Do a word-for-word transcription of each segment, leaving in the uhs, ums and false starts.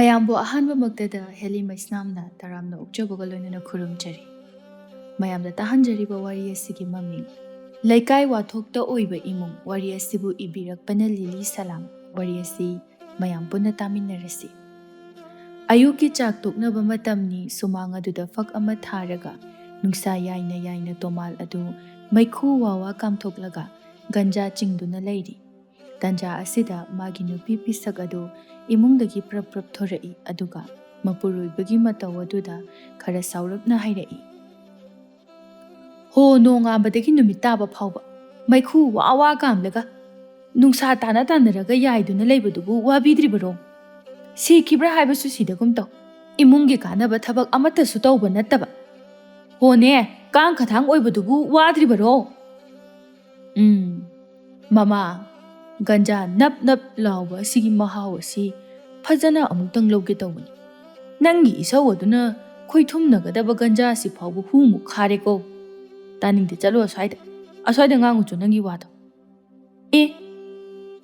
ꯃꯌꯥꯝꯕꯨ ꯑꯍꯥꯟꯕꯃꯛꯇꯗ ꯍꯦꯂꯤ ꯃꯩꯁꯅꯥꯝꯅ ꯇꯔꯥꯝꯅ ꯑꯣꯛꯆꯕꯒ ꯂꯣꯏꯅꯅ ꯈꯨꯔꯨꯝꯖꯔꯤ꯫ ꯃꯌꯥꯝꯗ ꯇꯥꯍꯟꯖꯔꯤꯕ ꯋꯥꯔꯤ ꯑꯁꯤꯒꯤ ꯃꯃꯤꯡ ꯂꯩꯀꯥꯏ ꯋꯥꯊꯣꯛꯇ ꯑꯣꯏꯕ ꯏꯃꯨꯡ꯫ ꯋꯥꯔꯤ ꯑꯁꯤꯕꯨ ꯏꯕꯤꯔꯛꯄꯅ ꯂꯤꯂꯤ ꯁꯂꯥꯝ꯫ ꯋꯥꯔꯤ ꯑꯁꯤ ꯃꯌꯥꯝ ꯄꯨꯟꯅ ꯇꯥꯃꯤꯟꯅꯔꯁꯤ꯫ ꯑꯌꯨꯛꯀꯤ ꯆꯥꯛ ꯇꯣꯛꯅꯕ ꯃꯇꯝꯅꯤ꯫ ꯁꯨꯃꯥꯡ ꯑꯗꯨꯗ ꯐꯛ ꯑꯃ ꯊꯥꯔꯒ ꯅꯨꯡꯁꯥ ꯌꯥꯏꯅ ꯌꯥꯏꯅ ꯇꯣꯃꯥꯜ ꯑꯗꯨ ꯃꯩꯈꯨ ꯋꯥꯋꯥ ꯀꯥꯝꯊꯣꯛꯂꯒ ꯒꯟꯖꯥ ꯆꯤꯡꯗꯨꯅ ꯂꯩꯔꯤ꯫ ꯇꯟꯖꯥ ꯑꯁꯤꯗ ꯃꯥꯒꯤ ꯅꯨꯄꯤ ꯄꯤꯁꯛ ꯑꯗꯨ ꯏꯃꯨꯡꯗꯒꯤ ꯄ꯭ꯔꯞ ꯄ꯭ꯔꯞ ꯊꯣꯔꯛꯏ, ꯑꯗꯨꯒ ꯃꯄꯨꯔꯣꯏꯕꯒꯤ ꯃꯇꯧ ꯑꯗꯨꯗ ꯈꯔ ꯁꯥꯎꯔꯞꯅ ꯍꯥꯏꯔꯛꯏ, "ꯍꯣ, ꯅꯣꯡꯉꯥꯟꯕꯗꯒꯤ ꯅꯨꯃꯤꯠ ꯇꯥꯕ ꯐꯥꯎꯕ ꯃꯩꯈꯨ ꯋꯥ ꯋꯥ ꯀꯥꯝꯂꯒ ꯅꯨꯡꯁꯥ ꯇꯥꯅ ꯇꯥꯅꯔꯒ ꯌꯥꯏꯗꯨꯅ ꯂꯩꯕꯗꯨꯕꯨ ꯋꯥꯕꯤꯗ꯭ꯔꯤꯕꯔꯣ? ꯁꯤꯈꯤꯕ꯭ꯔꯥ ꯍꯥꯏꯕꯁꯨ ꯁꯤꯗꯒꯨꯝ ꯇꯧ꯫ ꯏꯃꯨꯡꯒꯤ ꯀꯥꯟꯅꯕ ꯊꯕꯛ ꯑꯃꯠꯇꯁꯨ ꯇꯧꯕ ꯅꯠꯇꯕ꯫ ꯍꯣꯅꯦ, ꯀꯥꯡ ꯈꯊꯥꯡ ꯑꯣꯏꯕꯗꯨꯕꯨ ꯋꯥꯗ꯭ꯔꯤꯕꯔꯣ?" ꯎꯝ, ꯃꯃꯥ, ꯒꯟꯖꯥ ꯅꯞ ꯅꯞ ꯂꯥꯎꯕ ꯑꯁꯤꯒꯤ ꯃꯍꯥꯎ ꯑꯁꯤ ꯐꯖꯅ ꯑꯃꯨꯛꯇꯪ ꯂꯧꯒꯦ ꯇꯧꯕꯅꯤ꯫ ꯅꯪꯒꯤ ꯏꯁꯧ ꯑꯗꯨꯅ ꯈꯣꯏꯊꯨꯝꯅꯒꯗꯕ ꯒꯟꯖꯥ ꯑꯁꯤ ꯐꯥꯎꯕ ꯍꯨꯃꯨꯛ ꯈꯥꯔꯦꯀꯣ꯫ ꯇꯥꯅꯤꯡꯗꯦ, ꯆꯠꯂꯣ ꯑꯁ꯭ꯋꯥꯏꯗ꯫ ꯑꯁ꯭ꯋꯥꯏꯗ ꯉꯥꯡꯉꯨꯆꯣ ꯅꯪꯒꯤ ꯋꯥꯗꯣ꯫ ꯑꯦ,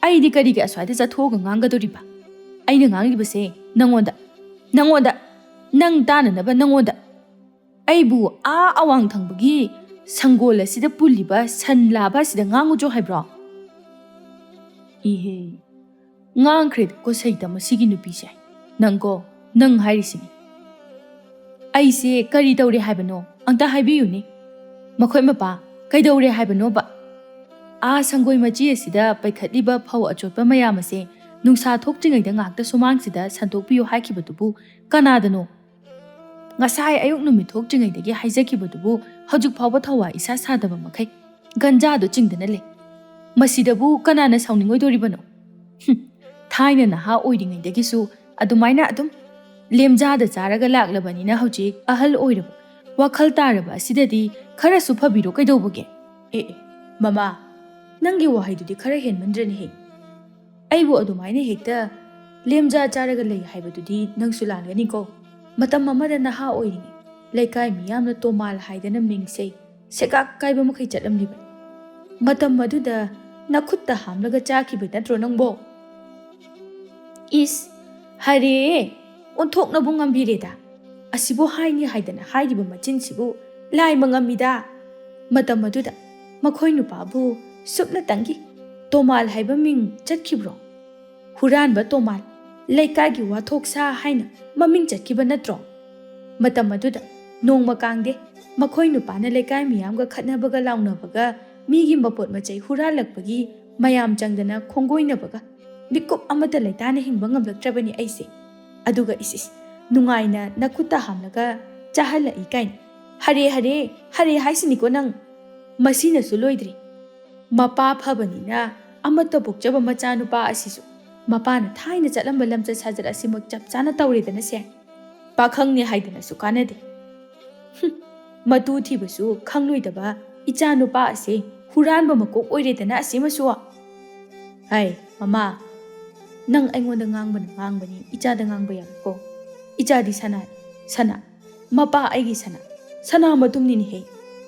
ꯑꯩꯗꯤ ꯀꯔꯤꯒꯤ ꯑꯁ꯭ꯋꯥꯏꯗ ꯆꯠꯊꯣꯛꯑꯒ ꯉꯥꯡꯒꯗꯧꯔꯤꯕ? ꯑꯩꯅ ꯉꯥꯡꯂꯤꯕꯁꯦ ꯅꯪꯉꯣꯟꯗ, ꯅꯪꯉꯣꯟꯗ, ꯅꯪ ꯇꯥꯅꯅꯕ ꯅꯪꯉꯣꯟꯗ꯫ ꯑꯩꯕꯨ ꯑꯥ ꯑꯋꯥꯡ ꯊꯪꯕꯒꯤ ꯁꯪꯒꯣꯜ ꯑꯁꯤꯗ ꯄꯨꯜꯂꯤꯕ ꯁꯟ ꯂꯥꯕ ꯑꯁꯤꯗ ꯉꯥꯡꯉꯨꯆꯣ ꯍꯥꯏꯕ꯭ꯔꯣ? ꯏꯍꯦ, ꯉꯥꯡꯈ꯭ꯔꯦꯗꯀꯣ ꯁꯩꯇ ꯃꯁꯤꯒꯤ ꯅꯨꯄꯤꯁꯦ꯫ ꯅꯪꯀꯣ, ꯅꯪ ꯍꯥꯏꯔꯤꯁꯤꯅꯤ꯫ ꯑꯩꯁꯦ ꯀꯔꯤ ꯇꯧꯔꯦ ꯍꯥꯏꯕꯅꯣ? ꯑꯝꯇ ꯍꯥꯏꯕꯤꯌꯨꯅꯦ꯫ ꯃꯈꯣꯏ ꯃꯄꯥ, ꯀꯩꯗꯧꯔꯦ ꯍꯥꯏꯕꯅꯣꯕ? ꯑꯥ ꯁꯪꯒꯣꯏ ꯃꯆꯤ ꯑꯁꯤꯗ ꯄꯩꯈꯠꯂꯤꯕ ꯐꯧ ꯑꯆꯣꯠꯄ ꯃꯌꯥꯝ ꯑꯁꯦ ꯅꯨꯡꯁꯥ ꯊꯣꯛꯇ꯭ꯔꯤꯉꯩꯗ ꯉꯥꯛꯇ ꯁꯨꯃꯥꯡꯁꯤꯗ ꯁꯟꯗꯣꯛꯄꯤꯌꯨ ꯍꯥꯏꯈꯤꯕꯗꯨꯕꯨ ꯀꯅꯥꯗꯅꯣ? ꯉꯁꯥꯏ ꯑꯌꯨꯛ ꯅꯨꯃꯤꯠ ꯊꯣꯛꯇ꯭ꯔꯤꯉꯩꯗꯒꯤ ꯍꯥꯏꯖꯈꯤꯕꯗꯨꯕꯨ ꯍꯧꯖꯤꯛ ꯐꯥꯎꯕ ꯊꯋꯥ ꯏꯁꯥ ꯁꯥꯗꯕ ꯃꯈꯩ ꯒꯟꯖꯥꯗꯣ ꯆꯤꯡꯗꯅ ꯂꯩ꯫ ꯃꯁꯤꯗꯕꯨ ꯀꯅꯥꯅ ꯁꯥꯎꯅꯤꯡꯉꯣꯏꯗꯧꯔꯤꯕꯅꯣ? ꯍꯨꯝ, ꯊꯥꯏꯅ ꯅꯍꯥ ꯑꯣꯏꯔꯤꯉꯩꯗꯒꯤꯁꯨ ꯑꯗꯨꯃꯥꯏꯅ ꯑꯗꯨꯝ ꯂꯦꯝꯖꯥꯗ ꯆꯥꯔꯒ ꯂꯥꯛꯂꯕꯅꯤꯅ ꯍꯧꯖꯤꯛ ꯑꯍꯜ ꯑꯣꯏꯔꯕ, ꯋꯥꯈꯜ ꯇꯥꯔꯕ ꯑꯁꯤꯗꯗꯤ ꯈꯔꯁꯨ ꯐꯕꯤꯔꯣ ꯀꯩꯗꯧꯕꯒꯦ? ꯑꯦ, ꯑꯦ, ꯃꯃꯥ, ꯅꯪꯒꯤ ꯋꯥꯍꯩꯗꯨꯗꯤ ꯈꯔ ꯍꯦꯟꯃꯟꯗ꯭ꯔꯅꯦꯍꯦ꯫ ꯑꯩꯕꯨ ꯑꯗꯨꯃꯥꯏꯅ ꯍꯦꯛꯇ ꯂꯦꯝꯖꯥ ꯆꯥꯔꯒ ꯂꯩ ꯍꯥꯏꯕꯗꯨꯗꯤ ꯅꯪꯁꯨ ꯂꯥꯟꯒꯅꯤꯀꯣ꯫ ꯃꯇꯝ ꯑꯃꯗ ꯅꯍꯥ ꯑꯣꯏꯔꯤꯉꯩ, ꯂꯩꯀꯥꯏ ꯃꯤꯌꯥꯝꯅ ꯇꯣꯃꯥꯜ ꯍꯥꯏꯗꯅ ꯃꯤꯡꯁꯦ ꯁꯦꯒꯥꯛ ꯀꯥꯏꯕ ꯃꯈꯩ ꯆꯠꯂꯝꯂꯤꯕꯅꯤ꯫ ꯃꯇꯝ ꯑꯗꯨꯗ ꯅꯈꯨꯠꯇ ꯍꯥꯝꯂꯒ ꯆꯥꯈꯤꯕ ꯅꯠꯇ꯭ꯔꯣ ꯅꯪꯕꯣ? ꯏꯁ, "ꯍꯔꯦ, ꯑꯣꯟꯊꯣꯛꯅꯕꯨ ꯉꯝꯕꯤꯔꯦꯗ꯫ ꯑꯁꯤꯕꯨ ꯍꯥꯏꯅꯤ ꯍꯥꯏꯗꯅ ꯍꯥꯏꯔꯤꯕ ꯃꯆꯤꯟꯁꯤꯕꯨ ꯂꯥꯏꯃ ꯉꯝꯃꯤꯗ"꯫ ꯃꯇꯝ ꯑꯗꯨꯗ ꯃꯈꯣꯏ ꯅꯨꯄꯥꯕꯨ ꯁꯨꯞꯅꯇꯪꯒꯤ "ꯇꯣꯃꯥꯜ" ꯍꯥꯏꯕ ꯃꯤꯡ ꯆꯠꯈꯤꯕ꯭ꯔꯣ? ꯍꯨꯔꯥꯟꯕ ꯇꯣꯃꯥꯜ, ꯂꯩꯀꯥꯏꯒꯤ ꯋꯥꯊꯣꯛ ꯁꯥ ꯍꯥꯏꯅ ꯃꯃꯤꯡ ꯆꯠꯈꯤꯕ ꯅꯠꯇ꯭ꯔꯣ? ꯃꯇꯝ ꯑꯗꯨꯗ ꯅꯣꯡꯃ ꯀꯥꯡꯗꯦ ꯃꯈꯣꯏ ꯅꯨꯄꯥꯅ ꯂꯩꯀꯥꯏ ꯃꯤꯌꯥꯝꯒ ꯈꯠꯅꯕꯒ ꯂꯥꯎꯅꯕꯒ, ꯃꯤꯒꯤ ꯃꯄꯣꯠ ꯃꯆꯩ ꯍꯨꯔꯥꯜꯂꯛꯄꯒꯤ ꯃꯌꯥꯝ ꯆꯪꯗꯅ ꯈꯣꯡꯒꯣꯏꯅꯕꯒ, ꯃꯤꯀꯨꯞ ꯑꯃꯠꯇ ꯂꯩꯇꯥꯅ ꯍꯤꯡꯕ ꯉꯝꯂꯛꯇ꯭ꯔꯕꯅꯤ ꯑꯩꯁꯦ꯫ ꯑꯗꯨꯒ ꯏꯁ ꯏꯁ, ꯅꯨꯡꯉꯥꯏꯅ ꯅꯈꯨꯠꯇ ꯍꯥꯝꯂꯒ ꯆꯥꯍꯜꯂꯛꯏ ꯀꯥꯏꯅ꯫ "ꯍꯔꯦ, ꯍꯔꯦ, ꯍꯔꯦ" ꯍꯥꯏꯁꯤꯅꯤꯀꯣ ꯅꯪ꯫ ꯃꯁꯤꯅꯁꯨ ꯂꯣꯏꯗ꯭ꯔꯤ꯫ ꯃꯄꯥ ꯐꯕꯅꯤꯅ ꯑꯃꯠꯇ ꯄꯣꯛꯆꯕ ꯃꯆꯥꯅꯨꯄꯥ ꯑꯁꯤꯁꯨ ꯃꯄꯥꯅ ꯊꯥꯏꯅ ꯆꯠꯂꯝꯕ ꯂꯝꯆꯠ ꯁꯥꯖꯠ ꯑꯁꯤꯃꯛ ꯆꯞ ꯆꯥꯅ ꯇꯧꯔꯦꯗꯅꯁꯦ꯫ ꯄꯥꯈꯪꯅꯦ ꯍꯥꯏꯗꯅꯁꯨ ꯀꯥꯟꯅꯗꯦ꯫ ꯍꯨꯝ, ꯃꯇꯨ ꯊꯤꯕꯁꯨ ꯈꯪꯂꯣꯏꯗꯕ ꯏꯆꯥ ꯅꯨꯄꯥ ꯑꯁꯦ ꯍꯨꯔꯥꯟꯕ ꯃꯀꯣꯛ ꯑꯣꯏꯔꯦꯗꯅ ꯑꯁꯤꯃꯁꯨ꯫ ꯍꯥꯏ, ꯃꯃꯥ, ꯅꯪ ꯑꯩꯉꯣꯟꯗ ꯉꯥꯡꯕꯅ ꯉꯥꯡꯕꯅꯤ, ꯏꯆꯥꯗ ꯉꯥꯡꯕ ꯌꯥꯔꯣꯏꯀꯣ꯫ ꯏꯆꯥꯗꯤ ꯁꯅꯥꯅꯤ, ꯁꯅꯥ꯫ ꯃꯄꯥ ꯑꯩꯒꯤ ꯁꯅꯥ, ꯁꯅꯥ ꯃꯇꯨꯝꯅꯤꯅꯦꯍꯦ꯫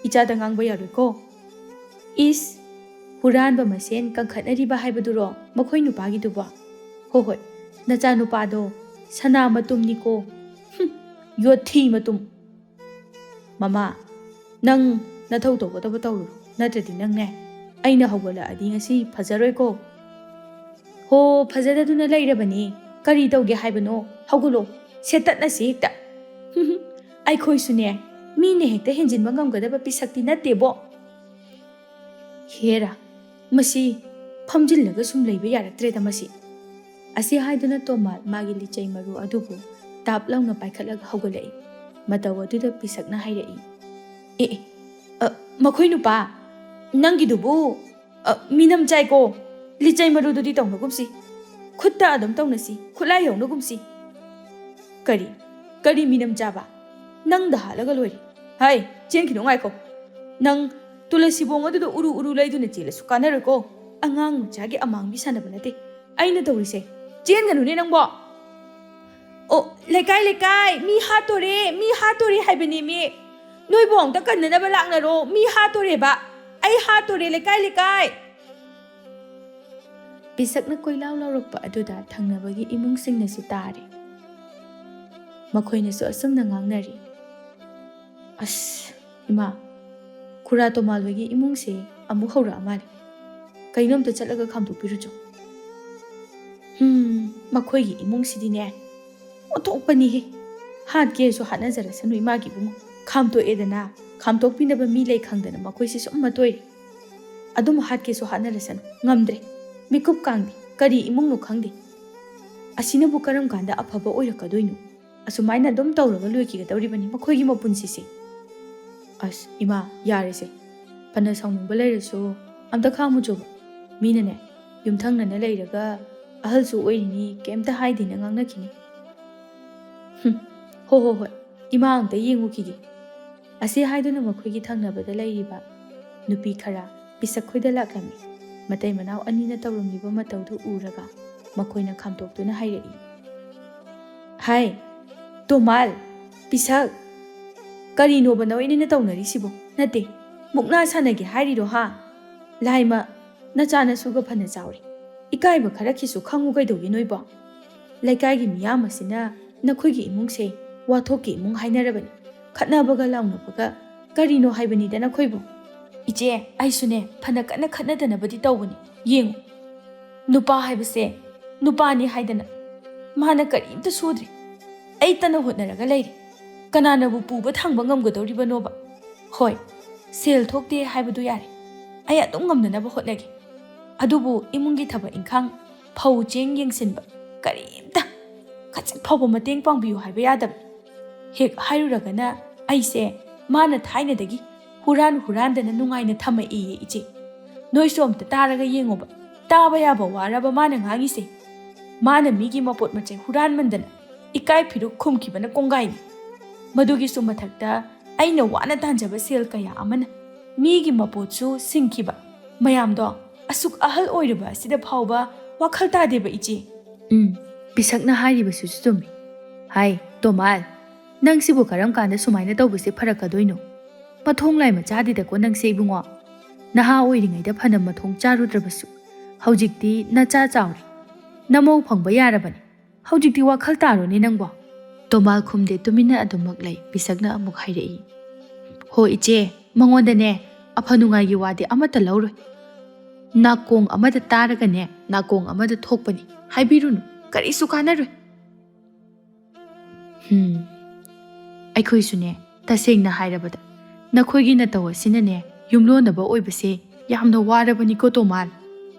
ꯏꯆꯥꯗ ꯉꯥꯡꯕ ꯌꯥꯔꯣꯏꯀꯣ꯫ ꯏꯁ, ꯍꯨꯔꯥꯟꯕ ꯃꯁꯦꯟ ꯀꯟꯈꯠꯅꯔꯤꯕ ꯍꯥꯏꯕꯗꯨꯔꯣ ꯃꯈꯣꯏ ꯅꯨꯄꯥꯒꯤꯗꯨꯕꯣ? ꯍꯣ ꯍꯣꯏ, ꯅꯆꯥꯅꯨꯄꯥꯗꯣ ꯁꯅꯥ ꯃꯇꯨꯝꯅꯤꯀꯣ꯫ ꯍꯨꯝ, ꯌꯣꯠꯊꯤ ꯃꯇꯨꯝ꯫ ꯃꯃꯥ, ꯅꯪ ꯅꯊꯧ ꯇꯧꯒꯗꯕ ꯇꯧꯔꯨꯔꯣ, ꯅꯠꯇ꯭ꯔꯗꯤ ꯅꯪꯅꯦ, ꯑꯩꯅ ꯍꯧꯒꯠꯂꯛꯑꯗꯤ ꯉꯁꯤ ꯐꯖꯔꯣꯏꯀꯣ꯫ ꯍꯣ, ꯐꯖꯗꯗꯨꯅ ꯂꯩꯔꯕꯅꯤ, ꯀꯔꯤ ꯇꯧꯒꯦ ꯍꯥꯏꯕꯅꯣ? ꯍꯧꯒꯠꯂꯣ, ꯁꯦꯠꯇꯠꯅꯁꯤ ꯍꯦꯛꯇ꯫ ꯑꯩꯈꯣꯏꯁꯨꯅꯦ, ꯃꯤꯅ ꯍꯦꯛꯇ ꯍꯦꯟꯖꯤꯟꯕ ꯉꯝꯒꯗꯕ ꯄꯤꯁꯛꯇꯤ ꯅꯠꯇꯦꯕꯣ꯫ ꯍꯦꯔꯥ, ꯃꯁꯤ ꯐꯝꯖꯤꯜꯂꯒ ꯁꯨꯝ ꯂꯩꯕ ꯌꯥꯔꯛꯇ꯭ꯔꯦꯗ ꯃꯁꯤ꯫ ꯑꯁꯤ ꯍꯥꯏꯗꯨꯅ ꯇꯣꯃꯥꯜ ꯃꯥꯒꯤ ꯂꯤꯆꯩ ꯃꯔꯨ ꯑꯗꯨꯕꯨ ꯇꯥꯞ ꯂꯥꯎꯅ ꯄꯥꯏꯈꯠꯂꯒ ꯍꯧꯒꯠꯂꯛꯏ꯫ ꯃꯇꯧ ꯑꯗꯨꯗ ꯄꯤꯁꯛꯅ ꯍꯥꯏꯔꯛꯏ, "ꯑꯦ, ꯑꯦ, ꯑ, ꯃꯈꯣꯏ ꯅꯨꯄꯥ, ꯅꯪꯒꯤꯗꯨꯕꯨ, ꯑ, ꯃꯤꯅꯝ ꯆꯥꯏꯀꯣ꯫ ꯂꯤꯆꯩ ꯃꯔꯨꯗꯨꯗꯤ ꯇꯧꯅꯒꯨꯝꯁꯤ꯫ ꯈꯨꯠꯇ ꯑꯗꯨꯝ ꯇꯧꯅꯁꯤ, ꯈꯨꯠꯂꯥꯏ ꯌꯧꯅꯒꯨꯝꯁꯤ"꯫ "ꯀꯔꯤ, ꯀꯔꯤ ꯃꯤꯅꯝ ꯆꯥꯕ? ꯅꯪꯗ ꯍꯥꯠꯂꯒ ꯂꯣꯏꯔꯦ꯫ ꯍꯥꯏ, ꯆꯦꯟꯈꯤꯅꯨ, ꯉꯥꯏꯈꯣ꯫ ꯅꯪ ꯇꯨꯂꯁꯤꯕꯣꯡ ꯑꯗꯨꯗ ꯎꯔꯨ ꯎꯔꯨ ꯂꯩꯗꯨꯅ ꯆꯦꯜꯂꯁꯨ ꯀꯥꯟꯅꯔꯣꯏꯀꯣ꯫ ꯑꯉꯥꯡ ꯃꯆꯥꯒꯤ ꯑꯃꯥꯡꯕꯤ ꯁꯥꯟꯅꯕ ꯅꯠꯇꯦ ꯑꯩꯅ ꯇꯧꯔꯤꯁꯦ꯫ ꯆꯦꯟꯒꯅꯨꯅꯦ ꯅꯪꯕꯣ꯫ ꯑꯣ, ꯂꯩꯀꯥꯏ, ꯂꯩꯀꯥꯏ, ꯃꯤ ꯍꯥꯠꯇꯣꯔꯦ, ꯃꯤ ꯍꯥꯠꯇꯣꯔꯦ ꯍꯥꯏꯕꯅꯦꯃꯤ꯫ ꯅꯣꯏꯕꯨ ꯑꯝꯇ ꯀꯟꯅꯅꯕ ꯂꯥꯛꯅꯔꯣ, ꯃꯤ ꯍꯥꯠꯇꯣꯔꯦꯕ꯫ ꯑꯩ ꯍꯥꯠꯇꯣꯔꯦ, ꯂꯩꯀꯥꯏ, ꯂꯩꯀꯥꯏ"꯫ ꯄꯤꯁꯛꯅ ꯀꯣꯏꯂꯥꯎ ꯂꯥꯎꯔꯛꯄ ꯑꯗꯨꯗ ꯊꯪꯅꯕꯒꯤ ꯏꯃꯨꯡꯁꯤꯡꯅꯁꯨ ꯇꯥꯔꯦ꯫ ꯃꯈꯣꯏꯅꯁꯨ ꯑꯁꯨꯝꯅ ꯉꯥꯡꯅꯔꯤ, "ꯑꯁ, ꯏꯃꯥ, ꯈꯨꯔꯥ ꯇꯣꯃꯥꯜ ꯍꯣꯏꯒꯤ ꯏꯃꯨꯡꯁꯦ ꯑꯃꯨꯛ ꯍꯧꯔꯛꯑ ꯃꯥꯜꯂꯦ꯫ ꯀꯩꯅꯣꯝꯇ ꯆꯠꯂꯒ ꯈꯥꯝꯗꯣꯛꯄꯤꯔꯨꯆꯣ꯫" "ꯍꯝ, ꯃꯈꯣꯏꯒꯤ ꯏꯃꯨꯡꯁꯤꯗꯤꯅꯦ, ꯑꯣꯟꯊꯣꯛꯄꯅꯤꯍꯦ꯫ ꯍꯥꯠꯀꯦꯁꯨ ꯍꯥꯠꯅꯖꯔꯁꯅꯨ ꯏꯃꯥꯒꯤ ꯏꯕꯨꯡꯉꯣ꯫ ꯈꯥꯝꯇꯣꯛꯑꯦꯗꯅ, ꯈꯥꯝꯇꯣꯛꯄꯤꯅꯕ ꯃꯤ ꯂꯩ ꯈꯪꯗꯅ ꯃꯈꯣꯏꯁꯦ ꯁꯨꯝ ꯃꯇꯣꯏꯔꯦ꯫ ꯑꯗꯨꯝ ꯍꯥꯠꯀꯦꯁꯨ ꯍꯥꯠꯅꯔꯁꯅꯨ, ꯉꯝꯗ꯭ꯔꯦ꯫ ꯃꯤꯀꯨꯞ ꯀꯥꯡꯗꯦ, ꯀꯔꯤ ꯏꯃꯨꯡꯅꯣ ꯈꯪꯗꯦ꯫ ꯑꯁꯤꯅꯕꯨ ꯀꯔꯝ ꯀꯥꯟꯗ ꯑꯐꯕ ꯑꯣꯏꯔꯛꯀꯗꯣꯏꯅꯣ? ꯑꯁꯨꯃꯥꯏꯅ ꯑꯗꯨꯝ ꯇꯧꯔꯒ ꯂꯣꯏꯈꯤꯒꯗꯧꯔꯤꯕꯅꯤ ꯃꯈꯣꯏꯒꯤ ꯃꯄꯨꯟꯁꯤꯁꯦ꯫" "ꯑꯁ, ꯏꯃꯥ, ꯌꯥꯔꯦꯁꯦ꯫ ꯐꯅ ꯁꯥꯎꯅꯤꯡꯕ ꯂꯩꯔꯁꯨ ꯑꯝꯇ ꯈꯥꯝꯃꯨꯆꯣꯕ꯫ ꯃꯤꯅꯅꯦ, ꯌꯨꯝꯊꯪꯅꯅ ꯂꯩꯔꯒ ꯑꯍꯜꯁꯨ ꯑꯣꯏꯔꯤꯅꯤ, ꯀꯩꯝꯇ ꯍꯥꯏꯗꯦꯅ ꯉꯥꯡꯅꯈꯤꯅꯤ꯫" "ꯍꯨꯝ, ꯍꯣ ꯍꯣ ꯍꯣꯏ, ꯏꯃꯥ ꯑꯝꯇ ꯌꯦꯡꯉꯨꯈꯤꯒꯦ꯫" ꯑꯁꯤ ꯍꯥꯏꯗꯨꯅ ꯃꯈꯣꯏꯒꯤ ꯊꯪꯅꯕꯗ ꯂꯩꯔꯤꯕ ꯅꯨꯄꯤ ꯈꯔ ꯄꯤꯁꯛ ꯈꯣꯏꯗ ꯂꯥꯛꯂꯝꯃꯤ꯫ ꯃꯇꯩ ꯃꯅꯥꯎ ꯑꯅꯤꯅ ꯇꯧꯔꯝꯂꯤꯕ ꯃꯇꯧꯗꯨ ꯎꯔꯒ ꯃꯈꯣꯏꯅ ꯈꯥꯝꯇꯣꯛꯇꯨꯅ ꯍꯥꯏꯔꯛꯏ, "ꯍꯥꯏ, ꯇꯣꯃꯥꯜ, ꯄꯤꯁꯛ, ꯀꯔꯤꯅꯣꯕ ꯅꯣꯏꯅꯤꯅ ꯇꯧꯅꯔꯤꯁꯤꯕꯣ? ꯅꯠꯇꯦ, ꯃꯨꯛꯅꯥ ꯁꯥꯟꯅꯒꯦ ꯍꯥꯏꯔꯤꯔꯣ ꯍꯥ? ꯂꯥꯏꯃ, ꯅꯆꯥꯅꯁꯨꯒ ꯐꯅ ꯆꯥꯎꯔꯦ꯫ ꯏꯀꯥꯏꯕ ꯈꯔꯈꯤꯁꯨ ꯈꯪꯉꯨ ꯀꯩꯗꯧꯒꯦ ꯅꯣꯏꯕꯣ? ꯂꯩꯀꯥꯏꯒꯤ ꯃꯤꯌꯥꯝ ꯑꯁꯤꯅ ꯅꯈꯣꯏꯒꯤ ꯏꯃꯨꯡꯁꯦ ꯋꯥꯊꯣꯛꯀꯤ ꯏꯃꯨꯡ ꯍꯥꯏꯅꯔꯕꯅꯤ꯫ ꯈꯠꯅꯕꯒ ꯂꯥꯎꯅꯕꯒ ꯀꯔꯤꯅꯣ ꯍꯥꯏꯕꯅꯤꯗ ꯅꯈꯣꯏꯕꯨ?" "ꯏꯆꯦ, ꯑꯩꯁꯨꯅꯦ ꯐꯅ ꯀꯟꯅ ꯈꯠꯅꯗꯅꯕꯗꯤ ꯇꯧꯕꯅꯤ꯫ ꯌꯦꯡꯉꯨ, ꯅꯨꯄꯥ ꯍꯥꯏꯕꯁꯦ ꯅꯨꯄꯥꯅꯤ ꯍꯥꯏꯗꯅ ꯃꯥꯅ ꯀꯔꯤꯝꯇ ꯁꯨꯗ꯭ꯔꯦ꯫ ꯑꯩꯇꯅ ꯍꯣꯠꯅꯔꯒ ꯂꯩꯔꯦ꯫ ꯀꯅꯥꯅꯕꯨ ꯄꯨꯕ ꯊꯥꯡꯕ ꯉꯝꯒꯗꯧꯔꯤꯕꯅꯣꯕ? ꯍꯣꯏ, ꯁꯦꯜ ꯊꯣꯛꯇꯦ ꯍꯥꯏꯕꯗꯨ ꯌꯥꯔꯦ, ꯑꯩ ꯑꯗꯨꯝ ꯉꯝꯅꯅꯕ ꯍꯣꯠꯅꯒꯦ꯫ ꯑꯗꯨꯕꯨ ꯏꯃꯨꯡꯒꯤ ꯊꯕꯛ ꯏꯪꯈꯥꯡ, ꯐꯧ ꯆꯦꯡ ꯌꯦꯡꯁꯤꯟꯕ, ꯀꯔꯤꯝꯇ ꯈꯖꯤꯛ ꯐꯥꯎꯕ ꯃꯇꯦꯡ ꯄꯥꯡꯕꯤꯌꯨ ꯍꯥꯏꯕ ꯌꯥꯗꯕ꯫ ꯍꯦꯛ ꯍꯥꯏꯔꯨꯔꯒꯅ ꯑꯩꯁꯦ ꯃꯥꯅ ꯊꯥꯏꯅꯗꯒꯤ ꯍꯨꯔꯥꯟ ꯍꯨꯔꯥꯟꯗꯅ ꯅꯨꯡꯉꯥꯏꯅ ꯊꯝꯃꯛꯏꯌꯦ ꯏꯆꯦ꯫ ꯅꯣꯏꯁꯨ ꯑꯝꯇ ꯇꯥꯔꯒ ꯌꯦꯡꯉꯣꯕ꯫ ꯇꯥꯕ ꯌꯥꯕ ꯋꯥꯔꯕ ꯃꯥꯅ ꯉꯥꯡꯉꯤꯁꯦ? ꯃꯥꯅ ꯃꯤꯒꯤ ꯃꯄꯣꯠ ꯃꯆꯩ ꯍꯨꯔꯥꯟꯃꯟꯗꯅ ꯏꯀꯥꯏ ꯐꯤꯔꯨꯛ ꯈꯨꯝꯈꯤꯕꯅ ꯀꯣꯡꯒꯥꯏꯅꯤ꯫ ꯃꯗꯨꯒꯤꯁꯨ ꯃꯊꯛꯇ ꯑꯩꯅ ꯋꯥꯅ ꯇꯥꯟꯖꯕ ꯁꯦꯜ ꯀꯌꯥ ꯑꯃꯅ ꯃꯤꯒꯤ ꯃꯄꯣꯠꯁꯨ ꯁꯤꯡꯈꯤꯕ꯫ ꯃꯌꯥꯝꯗꯣ ꯑꯁꯨꯛ ꯑꯍꯜ ꯑꯣꯏꯔꯕ ꯑꯁꯤꯗ ꯐꯥꯎꯕ ꯋꯥꯈꯜ ꯇꯥꯗꯦꯕ ꯏꯆꯦ꯫" "ꯎꯝ, ꯄꯤꯁꯛꯅ ꯍꯥꯏꯔꯤꯕꯁꯤꯁꯨ ꯆꯨꯝꯃꯤ꯫ ꯍꯥꯏ, ꯇꯣꯃꯥꯜ, ꯅꯪꯁꯤꯕꯨ ꯀꯔꯝ ꯀꯥꯟꯗ ꯁꯨꯃꯥꯏꯅ ꯇꯧꯕꯁꯦ ꯐꯔꯛꯀꯗꯣꯏꯅꯣ? ꯃꯊꯣꯡ ꯂꯥꯏ ꯃꯆꯥꯗꯦꯗꯀꯣ ꯅꯪꯁꯦ ꯏꯕꯨꯡꯉꯣ꯫ ꯅꯍꯥ ꯑꯣꯏꯔꯤꯉꯩꯗ ꯐꯅ ꯃꯊꯣꯡ ꯆꯥꯔꯨꯗ꯭ꯔꯕꯁꯨ, ꯍꯧꯖꯤꯛꯇꯤ ꯅꯆꯥ ꯆꯥꯎꯔꯦ, ꯅꯃꯧ ꯐꯪꯕ ꯌꯥꯔꯕꯅꯤ꯫ ꯍꯧꯖꯤꯛꯇꯤ ꯋꯥꯈꯜ ꯇꯥꯔꯣꯅꯦ ꯅꯪꯕꯣ꯫ ꯇꯣꯃꯥꯜ ꯈꯨꯝꯗꯦ, ꯇꯨꯃꯤꯟꯅ ꯑꯗꯨꯃꯛ ꯂꯩ꯫ ꯄꯤꯁꯛꯅ ꯑꯃꯨꯛ ꯍꯥꯏꯔꯛꯏ, "ꯍꯣ ꯏꯆꯦ, ꯃꯉꯣꯟꯗꯅꯦ ꯑꯐ ꯅꯨꯡꯉꯥꯏꯒꯤ ꯋꯥꯗꯤ ꯑꯃꯠꯇ ꯂꯧꯔꯣꯏ꯫ ꯅꯥꯀꯣꯡ ꯑꯃꯗ ꯇꯥꯔꯒꯅꯦ ꯅꯥꯀꯣꯡ ꯑꯃꯗ ꯊꯣꯛꯄꯅꯤ꯫ ꯍꯥꯏꯕꯤꯔꯨꯅꯨ, ꯀꯔꯤꯁꯨ ꯀꯥꯟꯅꯔꯣꯏ꯫" ꯍꯝ, ꯑꯩꯈꯣꯏꯁꯨꯅꯦ, ꯇꯁꯦꯡꯅ ꯍꯥꯏꯔꯕꯗ ꯅꯈꯣꯏꯒꯤ ꯅꯇꯧ ꯑꯁꯤꯅꯅꯦ ꯌꯨꯝꯂꯣꯟꯅꯕ ꯑꯣꯏꯕꯁꯦ ꯌꯥꯝꯅ ꯋꯥꯔꯕꯅꯤꯀꯣ ꯇꯣꯃꯥꯜ꯫